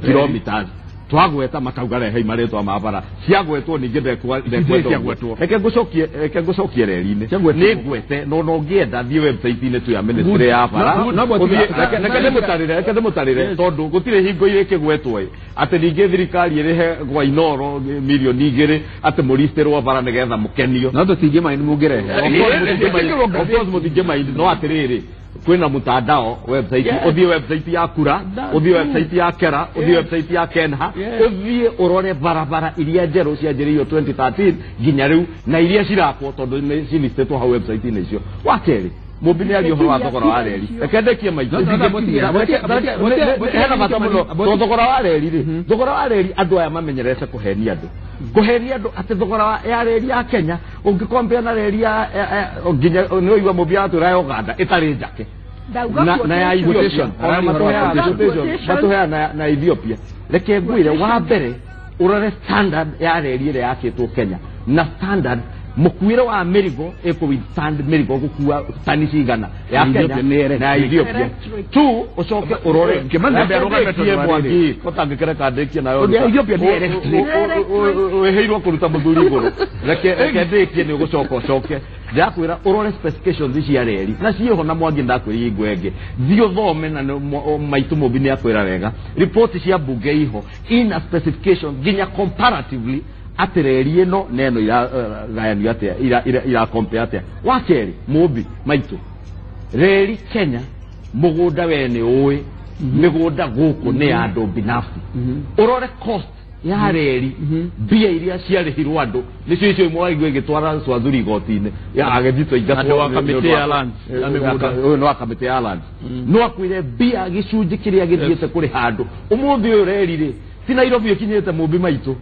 kilometers, twagweta makauga rehei marĩtwa ma bara ciagwetwo, ningĩ ndekwenda. Ciagwetwo. Reke ngũcokie reri-inĩ. Ciagwetwo. Nĩ ngwete no no ngĩenda thiĩ website-inĩ tu ya ministry ya bara. No, Reke ndĩmũtarĩre tondũ gũtirĩ hingo ĩkĩgwetwo ĩ atĩ ningĩ thirikari ĩrĩhe gwa Inoro mirioni 2 atĩ mũristĩrwo bara nĩgetha mũkenio. No tũtingĩmaindi mũngĩrehe. Of course mũtingĩmaindi, no atĩrĩrĩ, kwĩna mtandao website. Ũthiĩ website ya kura, ũthiĩ website ya kera, ũthiĩ website ya kenha, ũthiĩ ũrore barabara iria njerũ cianjĩrĩirio 2013 nginya rĩu na iria cirakwo, tondũ nĩ cilistĩtwo hau website-inĩ icio. Wa kerĩ, mũmbi nĩ aria ũhoro wa thogora wa reri. Reke ndekie maitũ. No, Hena bata mũno to thogora wa reri rĩ, thogora wa reri andũ aya mamenyerete kũhenia andũ atĩ thogora ya reri ya Kenya ũngĩkompea na reri ya nginya nĩ ũigua mũmbi aratwĩra ya Uganda ĩtarĩ njake Ndauga na ya quotation. Ethiopia. Ona matũheaga Quotation. quotation, matũheaga na Ethiopia. Reke ngwĩre, wa mbere ũrore standard ya reri ĩrĩa yakĩtwo Kenya na standard mũkuĩre wa mĩrigo ĩkũ withstand mĩrigo gũkua tani cigana ya Kenya Ethiopia nĩ electric. na ya Ethiopia. Electric. Tu ũcoke ũrore. Kĩmani Reke arũgame tondũ ndĩkie wa rĩrĩ. Mwangi, kotangĩkereka ndĩkie nayo. Tondũ ya Ethiopia nĩ electric. Wĩhĩirwo kũruta mũthuri igũrũ. Reke ndĩkie, nĩ ũgũcoka ũcoke. Ndakwĩra ũrore specifications cia reri na ciĩho na Mwangi, ndakwĩra hingo ĩngĩ thiĩ ũthome na maitũ mũmbi nĩ akwĩra wega ripoti cia mbunge iho ina specification nginya comparatively atĩ reri ĩno na ĩno iragayanio atĩa, irakompea atĩa. Wa kerĩ, mũmbi maitũ, reri Kenya mũgũnda we nĩ ũĩ mĩgũnda gũkũ nĩ ya andũ binafsi. Ũrore cost ya reri, mbia iria ciarĩhirwo andũ nĩcio icio imwe waigua ĩgĩtwara Swazuri igoti-inĩ ya agĩthitwo ingatwo. Andũ a kamĩtĩ ya lands, ya mĩgũnda. Ũyũ nĩ wa kamĩtĩ ya lands, no akwĩre mbia gĩcunjĩ kĩrĩa gĩthiĩte kũrĩha andũ. Ũmũthĩ ũyũ reri rĩ ti Nairobi ĩkinyĩte, mũmbi maitũ,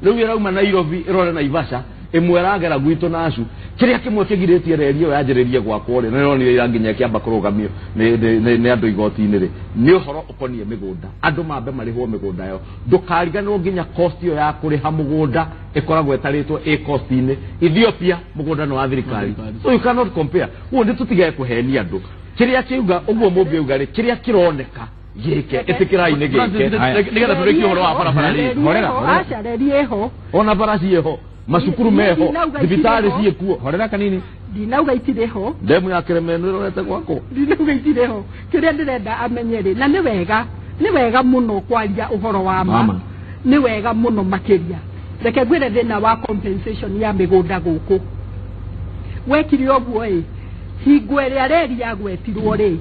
rĩu ĩrauma Nairobi ĩrore Naivasha, ĩmwe ĩragera gwitũ nacu. Kĩrĩa kĩmwe kĩgirĩtie reri ĩyo yanjĩrĩrie gwakwo rĩ, nĩronire ira nginya ĩkĩamba kũrũgamio nĩ andũ igoti-inĩ rĩ, nĩ ũhoro ũkoniĩ mĩgũnda. Andũ mambe marĩhwo mĩgũnda yao. Ndũkariganĩrwo nginya cost ĩyo ya kũrĩha mũgũnda ĩkoragwo ĩtarĩtwo ĩ cost-inĩ. Ethiopia mũgũnda nĩ wa thirikari, so you cannot compare. Ũguo nĩ tũtigage kũhenia andũ. Kĩrĩa kĩuga ũguo mũmbi auga rĩ, kĩrĩa kĩroneka gĩke, ĩtĩkĩrai nĩ gĩke. Nĩgetha tũrĩkie ũhoro wa barabara rĩ. Reri Horera, ĩho, horera. aca, reri ĩho. Ona bara ciĩho, macukuru meho, Ndinauga thibitarĩ itirĩ ho. ciĩkuo. Horera kanini. Ndinauga itirĩ ho. Ndemu ya Kĩremeno ĩrorete gwakwo. Ndinauga itirĩ ho. Kĩrĩa ndĩrenda amenye rĩ, na nĩ wega mũno kwaria ũhoro wa ma. Mama. Nĩ wega mũno makĩria. Reke ngwĩre, thĩna wa compensation ya mĩgũnda gũkũ wekire ũguo ĩ, hingo ĩrĩa reri yagwetirwo rĩ,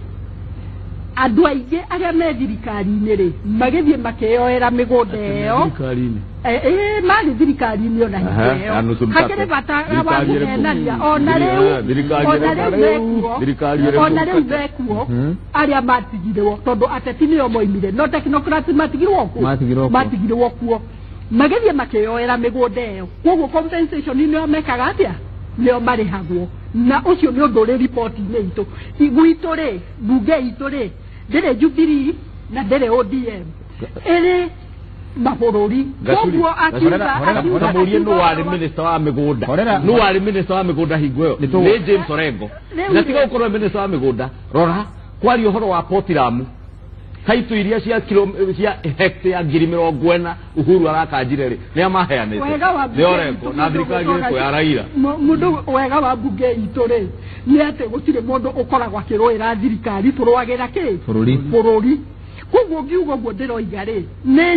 andũ aingĩ arĩa me thirikari-inĩ rĩ magĩthiĩ makĩyoera mĩgũnda ĩyo. Thirikari-inĩ. Marĩ thirikari-inĩ ona hingo Aha, ĩyo. ya nusu mkate. Hakĩrĩ bata wa Thirikari ĩrĩkũ? kũhenania ona rĩu. Thirikari Ona ĩrĩkũ? rĩu mekuo. Thirikari ĩrĩkũ? Ona rĩu mekuo arĩa matigirwo, tondũ ateti nĩo moimire, no technocrats matigirwo kuo. Matigirwo kuo. Matigirwo kuo, magĩthiĩ makĩyoera mĩgũnda ĩyo. Koguo compensation nĩo mekaga atĩa, nĩo marĩhagwo, na ũcio nĩ ũndũ ũrĩ riboti-inĩ itũ. Gwitũ rĩ, mbunge itũ rĩ ndĩrĩ Jubilee na ndĩrĩ ODM, ĩrĩ mabũrũri. Koguo akiuga Horera, akiuga Kamũrie nũ akiuga warĩ minister wa mĩgũnda? Horera. Nũ warĩ minister wa mĩgũnda hingo ĩyo? Nĩ tũgũ- Nĩ James Orengo. Rĩu Na rĩ- tiga gũkorwo minister wa mĩgũnda, rora kwaria ũhoro wa Port-Lamu, taitũ iria cia kilo cia hekta 40,000 Uhuru arakanjire rĩ, nĩ amaheanĩte? Wega wa Nĩ Orengo na thirikari ĩrĩkũ ya Raila? Mũndũ wega wa mbunge itũ rĩ nĩ atĩ gũtirĩ mũndũ ũkoragwo akĩrũĩra thirikari, tũrũagĩra kĩ? Bũrũri. Bũrũri. Koguo ngiuga ũguo ndĩroiga rĩ, nĩ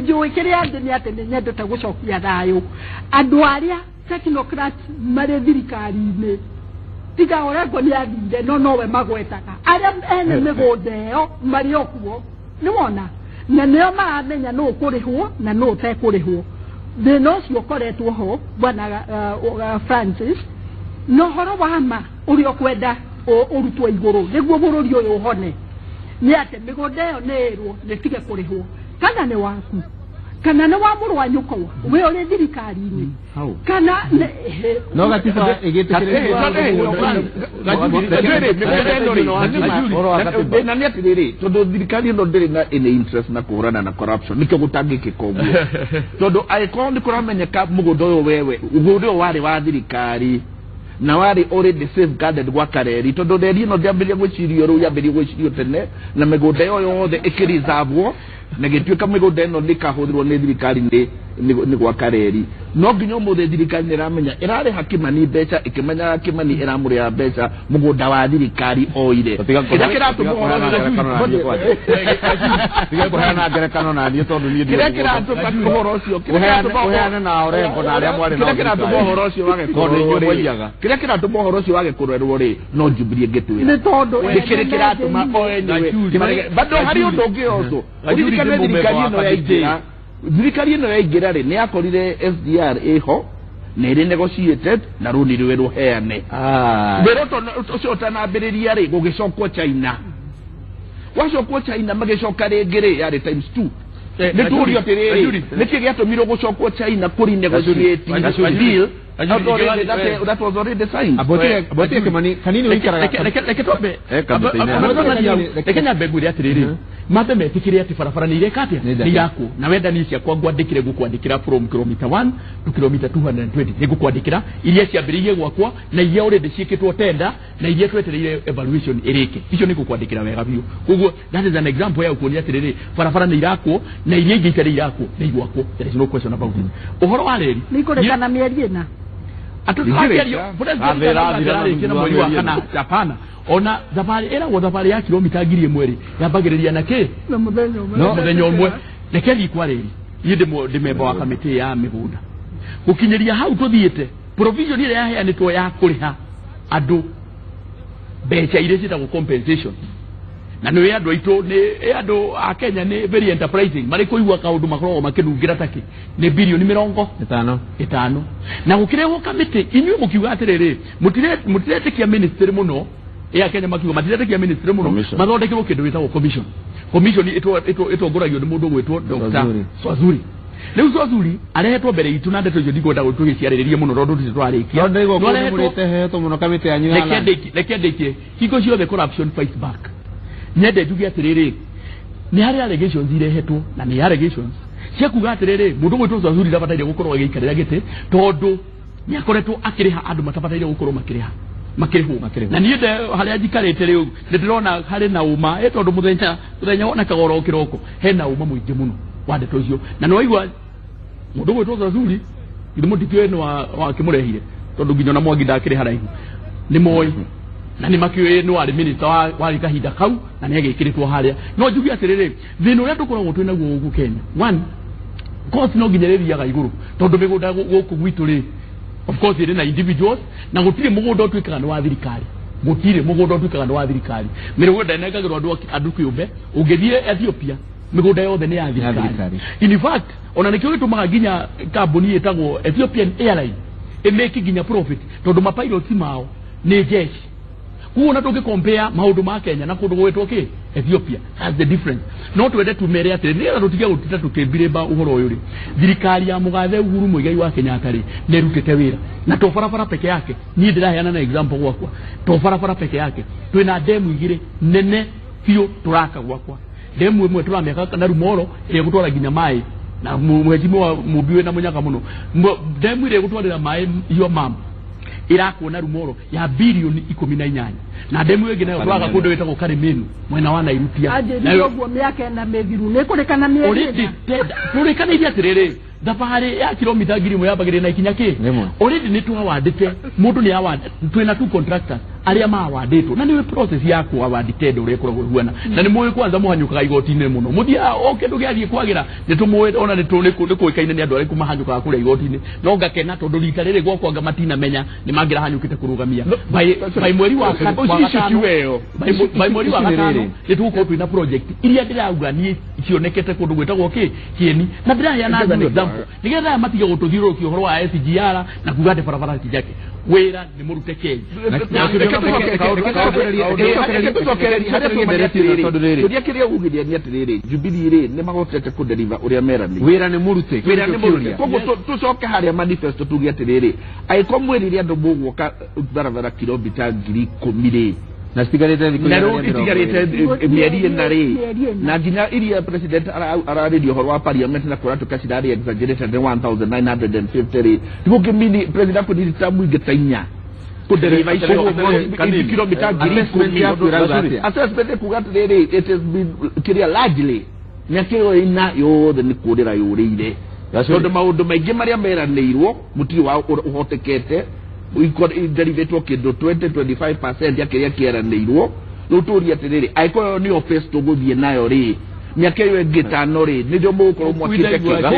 njũĩ kĩrĩa ndĩ nĩ atĩ nĩ nyendete gũcokia thayũ. Andũ arĩa technocrats marĩ thirikari-inĩ, tiga Orengo nĩ athire, no nowe magwetaga, arĩa ene mĩgũnda ĩyo marĩ o kuo, nĩ wona, na nĩo maramenya nũ ũkũrĩhwo na nũ ũtekũrĩhwo. Thĩna ũcio ũkoretwo ho, bwana Francis, na ũhoro wa ma ũrĩa ũkwenda ũrutwo igũrũ nĩguo bũrũri ũyũ ũhone nĩ atĩ mĩgũnda ĩyo nĩ ĩrwo nĩ tige kũrĩhwo, kana nĩ waku, Kana nĩ wa mũrũ wa nyũkwa we ũrĩ thirikari-inĩ kana no gatiba ĩgĩtĩkĩrĩtio nĩ atĩrĩrĩ tondũ thirikari ĩno ndĩrĩ na any interest na kũhũrana na corruption nĩkĩo gũtangĩkĩka ũguo tondũ angĩkorwo nĩ kũramenyeka mũgũnda ũyũ wewe mũgũnda ũyũ warĩ wa thirikari na warĩ already safeguarded gwa kareri tondũ reri ĩno ndĩambĩrĩria gwĩcirio rĩu yambĩrĩria gwĩcirio tene na mĩgũnda ĩyo yothe ĩkĩreservwo na gĩtuĩka mĩgũnda ĩno nĩkahũthĩrwo nĩ thirikari nĩ gwaka reri no nginya ũmũthĩ thirikari nĩ ĩramenya ĩrarĩha Kimani mbeca ĩkĩmenyaga Kimani ĩramũrĩha mbeca mũgũnda wa thirikari oire kĩrĩa kĩratũma tiga kũheana ngerekano na niĩ tondũ niĩ kĩrĩa kĩratũma ũhoro ũcio ũheane na Orengo na arĩa mwarĩ nao kĩrĩa kĩratũma ũhoro ũcio wage kũrerwo rĩ kĩrĩa kĩratũma ũhoro ũcio wage kũrerwo rĩ no Jubilee ĩngĩtwĩra nĩ tondũ nĩkĩrĩ kĩratũma o enyewe bado harĩ ũndũ ũngĩ ũcio ũririkane thirikari ĩno yaingĩra thirikari ĩno yaingĩra rĩ nĩ yakorire SGR ĩho na ĩrĩ negotiated na rũni rũĩ rũheane wĩra ũcio ũtanambĩrĩria rĩ gũgĩcokwo China gwacokwo China magĩcoka rĩngĩ rĩ yarĩ times 2 nĩ tũrio atĩrĩrĩ nĩkĩ gĩatũmirwo gũcokwo China kũri negotiate deal that was already signed. Abotie Kimani kanini wikaraga reke twambe reke nyambe ngwĩre atĩrĩrĩ mambe metĩkĩre atĩ barabara nĩ ireka atĩa nĩ irakwo na wenda niĩ ciakwa ngwandĩkĩre ngũkwandĩkĩra from kilomita 1 to kilomita 220 nĩ ngũkwandĩkĩra iria ciambĩrĩirie gwakwa na iria already ciĩkĩtwo tenda na iria twetereire evaluation ĩrĩke icio nĩ ngũkwandĩkĩra wega biũ koguo that is an example ya gũkuonia atĩrĩrĩ barabara nĩ irakwo na iria ingĩ itarĩ irakwo nĩ igwakwo there is no question about it ũhoro wa reri nĩ ikũrĩka na mĩeri ĩna hapana ona thabarĩ ĩragwo thabarĩ ya kilomita 1000 rĩ yambagĩrĩria na kĩ mũthenya ũmwe reke thiĩ kwa rĩri niĩ ndĩ memba wa kamĩtĩ ya mĩgũnda gũkinyĩria hau tũthiĩte provision ĩrĩa yaheanĩtwo ya kũrĩha andũ mbeca iria ciĩtagwo compensation na nĩ andũ aitũ nĩ andũ a Kenya nĩ very enterprising marĩ kũigua kaũndũ makoragwo makĩnungĩra takĩ nĩ bilioni 50 na gũkĩrehwo kamĩtĩ inyuĩ mũkiuga atĩrĩrĩ mũtiretĩkia ministry mũno ya Kenya makiuga matiretĩkia ministry mũno mathondekerwo kĩndũ gĩtagwo commission commission ĩtongoragio nĩ mũndũ ũgwĩtwo Dr. Swazuri rĩu Swazuri arehetwo mbere itũ na ndeto icio ndikwenda tũgĩciarĩrĩrie mũno tondũ tũtirĩ tũrarĩkia reke ndĩkie hingo ciothe corruption fights back nyende njuge atĩrĩrĩ nĩ harĩ allegations irehetwo na nĩ allegations cia kuga atĩrĩrĩ mũndũ gwĩtwo Swazuri ndabataire gũkorwo agĩikarĩra gĩtĩ tondũ nĩ akoretwo akĩrĩha andũ matabataire gũkorwo makĩrĩha makĩrĩhwo na niĩ harĩa njikarĩte rĩu nĩ ndĩrona harĩ na ũma tondũ mũthenya wonekaga oro kĩroko hena ũma mũingĩ mũno wa ndeto icio na nĩ waigua mũndũ gwĩtwo Swazuri githĩ mũtikĩũĩ nĩ wakĩmũrehire tondũ nginya ona Mwangi ndakĩrĩ haraihu nĩ moĩ na nĩ makĩũĩ nĩ warĩ minister warĩ kahinda kau na nĩ agĩkĩrĩtwo harĩa no njuge atĩrĩrĩ thĩna ũrĩa tũkoragwo twĩ naguo gũkũ Kenya one cost no nginya rĩthiaga igũrũ tondũ mĩgũnda gũkũ gwitũ rĩ of course ĩrĩ na individuals na gũtirĩ mũgũnda ũtuĩkaga nĩ wa thirikari gũtirĩ mũgũnda ũtuĩkaga nĩ wa thirikari mĩgũnda ĩnengagĩrwo andũ kĩũmbe ũngĩthiĩ Ethiopia mĩgũnda yothe nĩ ya thirikari in fact ona nĩkĩo gĩtũmaga nginya kambuni ĩtagwo Ethiopian Airlines ĩmake nginya profit tondũ mapilots mao nĩ jeshi kuona tũngĩkompea maũndũ ma Kenya na kũndũ gwĩtwo kĩ Ethiopia has the difference no twende tumere atĩrĩ nĩgetha tũtige gũtinda tũkĩmbirĩmba ũhoro ũyũ rĩ thirikari ya mũgathe Uhuru Muigai wa Kenyatta rĩ nĩ ĩrutĩte wĩra na to barabara peke yake niĩ ndĩraheana na example gwakwa to barabara peke yake twĩna demu igĩrĩ nene biũ tũraka gwakwa demu ĩmwe tũramĩaka na Rumoro ĩrĩa ĩgũtwara nginya maĩ na mheshimiwa Mũmbi wĩna mũnyaka mũno demu ĩrĩa ĩgũtwarĩra maĩ iyo mama irakwo na Rumoro ya bilioni 18 na demu ĩngĩ nayo twaga kũndũ wĩtagwo Karimenu mwena wa Nairutia nayo ũguo mĩaka ĩna mĩthiru nĩ kũrĩkana mĩeri ĩna tũrĩkanĩirie atĩrĩrĩ thabarĩ ya kilomita 1000 yambagĩrĩria na ikinya kĩ already nĩ twawandĩte mũndũ nĩ award twĩna two contractors arĩa mawandĩtwo na nĩwe process ya kũaward tender ũrĩa ĩkoragwo ĩhuana na nĩ mũĩ kwanza mũhanyũkaga igoti-inĩ mũno mũthiaga o kĩndũ gĩathiĩ kwagĩra nĩ tũmũĩ ona nĩ kũĩkaine nĩ andũ arĩkũ mahanyũkaga kũrĩa igoti-inĩ no ngakena tondũ rita rĩrĩ gwakwa anga matinamenya nĩ mangĩrahanyũkĩte kũrũgamia by mweri wa gatano by mweri wa gatano nĩ tũgũkorwo twĩna project iria ndĩrauga niĩ cionekete kũndũ gwĩtagwo kĩ Kieni na ndĩraheana as an example nĩgetha aya matige gũtũthiũrũrũkia ũhoro wa SGR na kuga atĩ barabara ti njake wĩra nĩ mũrute Kenya Kĩũria kĩrĩa ugithia nĩ atĩrĩrĩ, Jubilee rĩ nĩ mahotete kũdeliver ũrĩa meranĩire. Wĩra nĩ mũrute. Wĩra nĩ mũrute. Koguo tũcoke harĩa manifesto tuge atĩrĩrĩ, angĩkorwo mwĩrire andũ mũgwoka barabara kilomita 10,000 rĩ, na citigarĩte thikũ na rĩu itigarĩte mĩeri ĩna rĩ, na nginya iria president ararĩria ũhoro wa parliament na kũratuĩka cirarĩ exaggerated nĩ 1950 rĩ, nĩgũkĩmini president akũnirita mũingĩ ta inya kũdereva icio kilomita 10,000. Assessment ĩkuga atĩrĩrĩ, it has been kĩrĩa largely mĩaka ĩyo ĩna yothe nĩ kũrĩra yũrĩire, tondũ maũndũ maingĩ marĩa meranĩirwo mũtirĩ wa ũhotekete, derivatwo kĩndũ 20-25% ya kĩrĩa kĩeranĩirwo. Rĩu tũrie atĩrĩrĩ, angĩkorwo nĩyo pace tũgũthiĩ nayo rĩ, mĩaka ĩyo ĩngĩ ĩtano rĩ, nĩrĩo mũgũkorwo mwakĩte kĩga.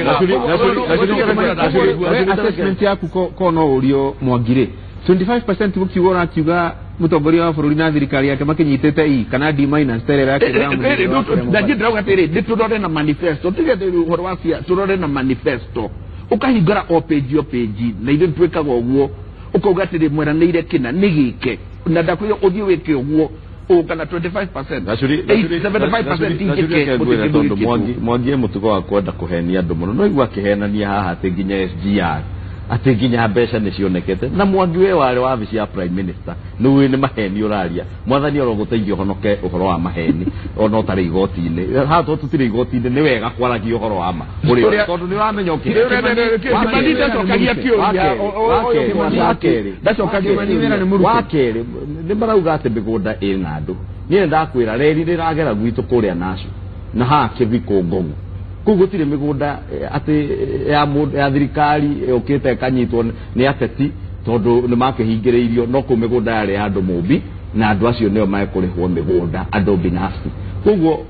Assessment yaku ko no ũrio Mwangi rĩ, 25% gũkiuga ũrakiuga mũtongoria wa bũrũri na thirikari yake makinyitĩte E kana D minus terera yake. Na niĩ ndĩrauga atĩrĩ, nĩ tũrore na manifesto, tige ũhoro wa cia, tũrore na manifesto, ũkahingũra o page o page, na ithuĩ twĩkaga ũguo, ũkauga atĩrĩ mweranĩire kĩna nĩ gĩke, na ndakwĩra ũthiĩ wĩke ũguo ũgana 25%, 75% njĩke. Tondũ Mwangi e mũtugo wa kwenda kũhenia andũ mũno, no igua akĩhenania haha atĩ nginya SGR atĩ nginya mbeca nĩ cionekete, na Mwangi we warĩ wabici ya prime minister nĩ ũĩ nĩ maheni ũraria. Mwathani oro gũteithia ũhonoke ũhoro wa maheni ona ũtarĩ igoti-inĩ. Haha to tũtirĩ igoti-inĩ, nĩ wega kwaragia ũhoro wa ma tondũ nĩ ũramenya ũkĩwakerĩ nĩ marauga atĩ mĩgũnda ĩna andũ. Niĩ nĩ ndakwĩra reri rĩragera gwitũ kũrĩa Nacu na haha Kĩbiko Ngong'o, kũu gũtirĩ mĩgũnda atĩ ya thirikari yũkĩte ĩkanyitwo nĩ ateti tondũ nĩ makĩhingĩrĩirio, no kũu mĩgũnda yarĩ ya andũ mũmbi na andũ acio nĩo mekũrĩhwo mĩgũnda andũ binafsi. Koguo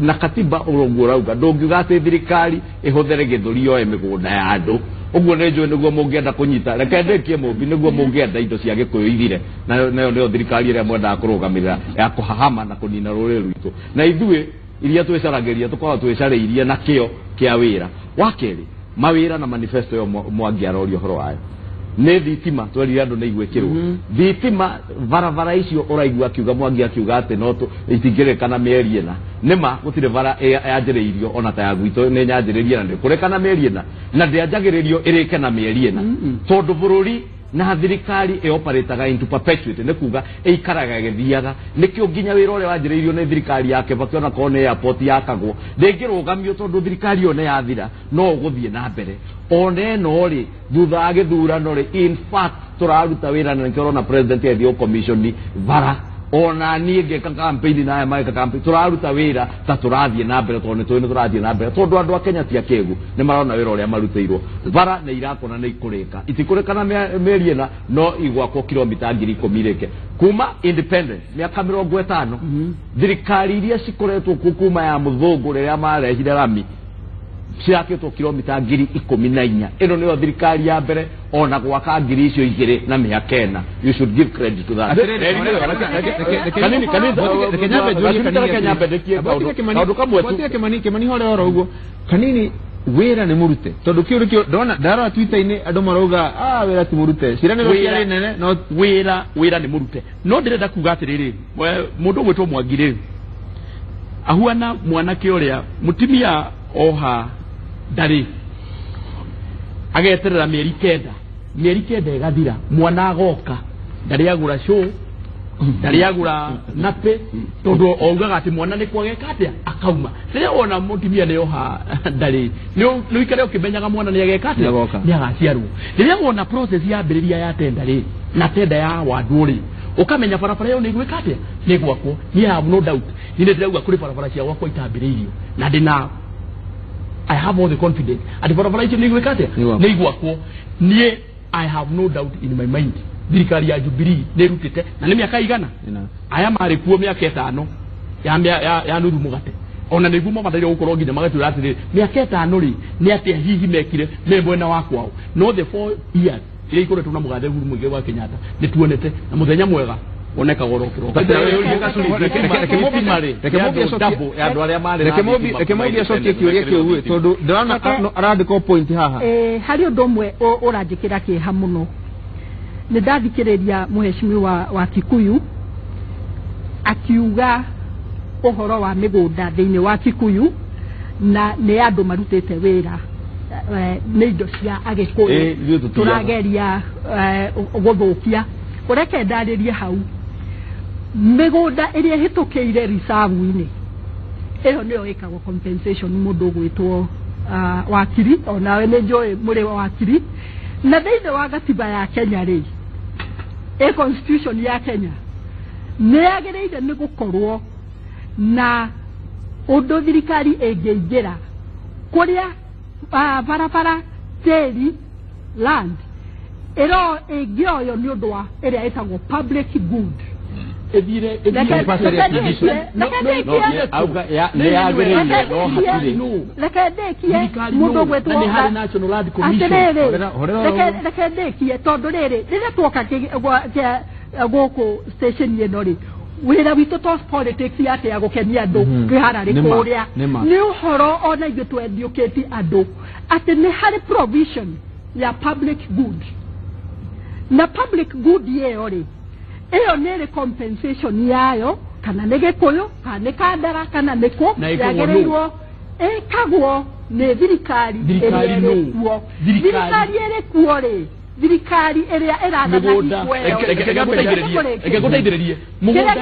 na katiba ũguo ũrauga ndũngiuga atĩ thirikari ĩhũthĩre gĩthũri yoe mĩgũnda ya andũ. Ũguo nĩ njũĩ nĩguo mũngĩenda kũnyita, reke ndĩkie mũmbi, nĩguo mũngĩenda indo cia Gĩkũyũ ithire, nayo nĩyo thirikari ĩrĩa mwendaga kũrũgamĩrĩra ya kũhahama na kũnina rũrĩrĩ rwitũ, na ithuĩ iria twĩcaragĩria tũkoragwo twĩcarĩirie na kĩo kĩa wĩra. Wa kerĩ, mawĩra na manifesto ĩyo Mwangi aroria ũhoro wayo nĩ thitima, twerire andũ nĩ igwĩkĩrwo thitima barabara icio ũraigua akiuga Mwangi akiuga atĩ no itingĩrĩkana mĩeri ĩna. Nĩma gũtirĩ bara yanjĩrĩirio ona ta ya gwitũ nĩ nyanjĩrĩrie na ndĩkũrĩkana mĩeri ĩna, na ndĩanjagĩrĩrio ĩrĩke na mĩeri ĩna, tondũ bũrũri na thirikari ĩoparĩtaga into perpetuity, nĩ kuga ĩikaraga ĩgĩthiaga. Nĩkĩo nginya wĩra ũrĩa wanjĩrĩirio nĩ thirikari ya Kibaki ona korwo nĩ airport yakagwo ndĩngĩrũgamio tondũ thirikari ĩyo nĩ yathira, no ũgũthiĩ na mbere. Ona ĩno rĩ, thutha wa gĩthurano rĩ, in fact tũraruta wĩra na nĩkĩo ũrona president ethiĩ gũcommissioni bara, ona niĩ ngĩka campaign na aya magĩka campaign, tũraruta wĩra ta tũrathiĩ na mbere tondũ nĩ tũĩ nĩ tũrathiĩ na mbere, tondũ andũ a Kenya ti akĩgu, nĩ marona wĩra ũrĩa marutĩirwo. Bara nĩ irakona nĩ ikũrĩka, itikũrĩka na mĩeri ĩna, no igwakwo kilomita 10,000 rĩke kuma independence mĩaka 50. Thirikari iria cikoretwo kuo kuma ya mũthũngũ rĩrĩa marehire rami cirakĩtwo kilomita 14,000. Ĩno nĩyo thirikari ya mbere ona gwaka 2,000 na mĩaka ĩna. You should give credit to that. Kimani hore oro ũguo kanini, wĩra nĩ mũrute, tondũ kĩu nĩkĩo ndona ndarora Twitter-inĩ andũ marauga wĩra ti mũrute, ciĩranĩro ciarĩ nene, no wĩra nĩ mũrute. No ndĩrenda kuga atĩrĩrĩ, mũndũ ũgwĩtwo Mwangi rĩ ahuana mwanake ũrĩa mũtumia oha ndarĩ ageterera mĩeri 9, mĩeri 9 ĩgathira, mwana agoka ndarĩ agũra show, ndarĩ agũra napĩ, tondũ augaga atĩ mwana nĩ kwageka atĩa akauma. Rĩrĩa wona mũtumia nĩ oha ndarĩ, nĩ ũikare ũkĩmenyaga mwana nĩ ageka atĩa, nĩ agaciarwo. Rĩrĩa wona process yambĩrĩria ya tenda rĩ, na tenda ya wandũ rĩ, ũkamenya barabara ĩyo nĩ ĩgwĩka atĩa, nĩ ĩgwakwo. Niĩ have no doubt, niĩ nĩ ndĩrauga kũrĩ barabara cia gwakwa itambĩrĩirio, na ndĩna I have all the confidence atĩ barabara icio nĩ igwĩka atĩa, nĩ igwakwo. Niĩ I have no doubt in my mind thirikari ya Jubilee nĩ ĩrutĩte, na nĩ mĩaka igana aya marĩ kuo mĩaka 5 ya nuthu mũgate, ona nĩguo mabataire gũkorwo nginya magatwĩra atĩrĩrĩ, mĩaka 5 rĩ nĩ atĩa hihi mekire me mwena wa kwao. No the 4 years iria ikoretwo na mũgathe Uhuru Muigai wa Kenyatta nĩ tuonete, na mũthenya mwega wonekaga oro kĩroko. Reke Mũmbi acokie kĩũria kĩu tondũ ndĩrona arandĩka point haha. Harĩ ũndũ ũmwe ũranjĩkĩra kĩeha mũno, Nĩ ndathikĩrĩria mũheshimiwa wa Kikuyu akiuga ũhoro wa mĩgũnda thĩinĩ wa Kikuyu, na nĩ andũ marutĩte wĩra, nĩ indo cia Agĩkũyũ tũrageria gũthũkia. Ũreke ndarĩrie hau, mĩgũnda ĩrĩa ĩhĩtũkĩire reserve-inĩ ĩyo nĩyo ĩkagwo compensation mũndũ ũgwĩtwo wakiri, onawe nĩ njũĩ mũrĩ wa wakiri. Na thĩinĩ wa gatiba ya Kenya rĩ, ĩ constitution ya Kenya nĩ yagĩrĩire nĩ gũkorwo na ũndũ thirikari ĩngĩingĩra kũrĩa barabara, tĩri, land ĩro ĩngĩoywo nĩ ũndũ wa ĩrĩa ĩtagwo public good. Ĩthire Reke ndĩkie mũndũ ũgwĩtwo atĩrĩrĩ, reke ndĩkie tondũ rĩrĩ rĩrĩa tuoka gũkũ station ĩno rĩ, wĩra witũ to politics atĩ ya gũkenia andũ kwĩhararĩ kũrĩa, nĩ ũhoro ona ithuĩ twendiũkĩti andũ atĩ nĩ harĩ provision ya public good, na public good ĩyo rĩ, ĩyo nĩ ĩrĩ compensation yayo, kana nĩ Gĩkũyũ kana nĩ Kandara kana nĩ kũ, yagĩrĩirwo ĩkagwo nĩ thirikari ĩrĩa ĩrĩ kuo. Thirikari ĩrĩ kuo rĩ, thirikari ĩrĩa ĩrathana mĩgũnda. Reke ngũteithĩrĩrie mũgũnda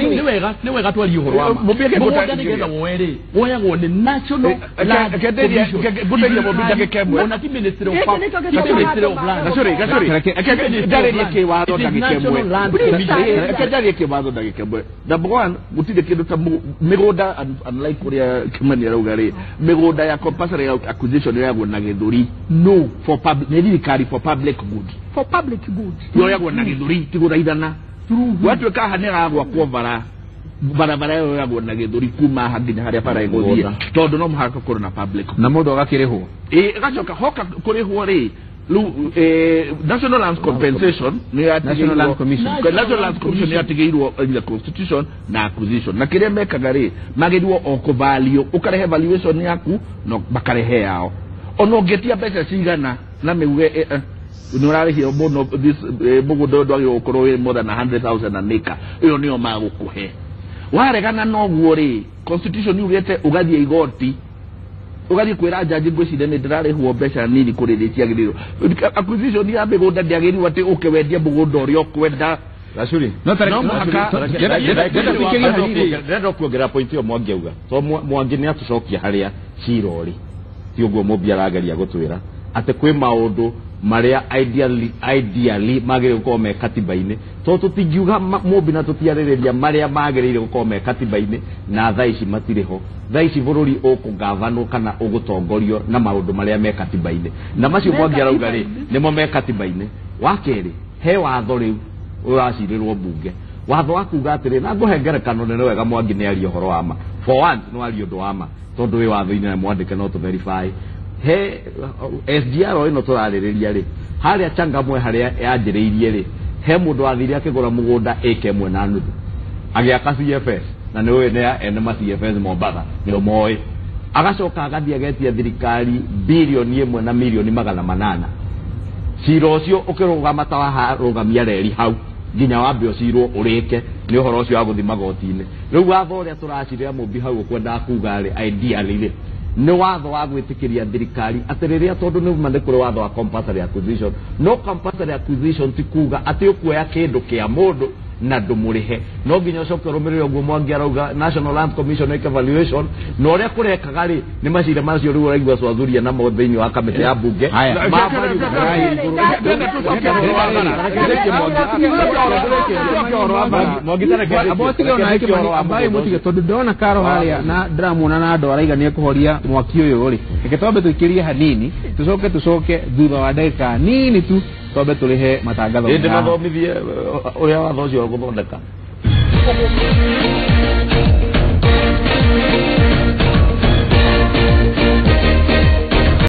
nĩ wega, nĩ wega twarie ũhoro wa ma. Mũgũnda nĩgetha woe rĩ, woyagwo nĩ National Land Commission, ona ti Ministry of Land. Ndarĩrie kĩwatho ndagĩka ĩmwe, reke ndarĩrie kĩwatho ndagĩka ĩmwe. Number one, gũtirĩ kĩndũ ta mĩgũnda, unlike ũrĩa Kimani arauga rĩ, mĩgũnda ya compulsory acquisition yoyagwo na gĩthũri, no for public, nĩ thirikari for public good, for public good yoyagwo na gĩthũri, ti gũthaithana. Gwatuĩka haha nĩ hagwakwo bara, barabara ĩyo yoyagwo na gĩthũri kuma haha nginya harĩa bara ĩgũthiĩ, tondũ no mũhaka gũkorwo na public na mũndũ agakĩrĩhwo. Ĩgacoka hoka kũrĩhwo rĩ, National Lands Compensation, National Land Commission, National Lands Commission yatigĩirwo in the constitution na acquisition, na kĩrĩa mekaga rĩ, magĩrĩirwo o kũvalue, ũkarehe valuation yaku no makarehe yao, ona ũngĩtia mbeca cigana na mĩuge nĩ ũrarĩhia mũno, mũgũnda ũyũ ndwagĩrĩirwo gũkorwo wĩ more than 100,000 an acre, ĩyo nĩyo magũkũhe. Waregana na ũguo rĩ, constitution yugĩte ũgathiĩ igoti, ũgathiĩ kwĩra jaji ngwĩciria nĩ ndĩrarĩhwo mbeca nini kũrĩ iria ciagĩrĩirwo. Acquisition ya mĩgũnda ndĩagĩrĩirwo atĩ ũke wendie mũgũnda ũrĩa ũkwenda. Gacuri no mũhaka ndĩrenda kuongerera point ĩyo Mwangi auga, to Mwangi nĩ atũcokia harĩa cira ũrĩ, ti ũguo Mũmbi arageria gũtwĩra atĩ kwĩ maũndũ marĩa ideally magĩrĩire gũkorwo me katiba-inĩ, tondũ tũtingiuga Mũmbi na tũtiarĩrĩria marĩa magĩrĩire gũkorwo me katiba-inĩ na thaa ici matirĩ ho. Thaa ici bũrũri ũkũgavanwo kana ũgũtongorio na maũndũ marĩa me katiba-inĩ, na macio Mwangi arauga rĩ nĩmo me katiba-inĩ. Wa kerĩ, he watho rĩu ũracirĩrwo mbunge, watho wa kuga atĩrĩ, na ngũhe ngerekano nene wega, Mwangi nĩ aria ũhoro wa ma, for once nĩ waria ũndũ wa ma, tondũ wĩ watho-inĩ na mwandĩke no tũ verify. He SGR ĩno tũrarĩrĩria rĩ, harĩa Changamwe harĩa yanjĩrĩirie rĩ, he mũndũ wathire akĩgũra mũgũnda ĩka 1.5 agĩaka CFS, na nĩ ũĩ nĩ ene ma CFS Mombatha nĩo moĩ, agacoka agathiĩ agetia thirikari bilioni 1 na milioni 800. Cira ũcio ũkĩrũgama ta waharũgamia reri hau nginya wambe ũcirwo ũrĩke nĩ ũhoro ũcio wa gũthiĩ magoti-inĩ. Rĩu watho ũrĩa tũracirĩra Mũmbi hau ũkwendaga kuga rĩ, ideally rĩ, nĩ watho wa gwĩtĩkĩria thirikari atĩ rĩrĩa, tondũ nĩ ma nĩ kũrĩ watho wa compulsory acquisition, no compulsory acquisition ti kuga atĩ ũkuoya kĩndũ kĩa mũndũ na ndũmũrĩhe, no nginya ũcoke ũrũmĩrĩre ũguo Mwangi arauga National Land Commission ĩke valuation, na ũrĩa kũrekaga rĩ nĩ macira macio rĩu ũraigua Swathuria namo thĩinĩ wa kamĩtĩ ya mbunge. Mũtige tondũ ndĩrona Karo harĩa na ndĩramuona na andũ araiga nĩ ekũhoria mwaki ũyũ rĩ, reke twambe tũikĩrie hanini, tũcoke thutha wa ndagĩka nini tu twambe tũrĩhe matangatho. Ĩndĩ mathomithie ũrĩa watho ũcio ũgũthondeka.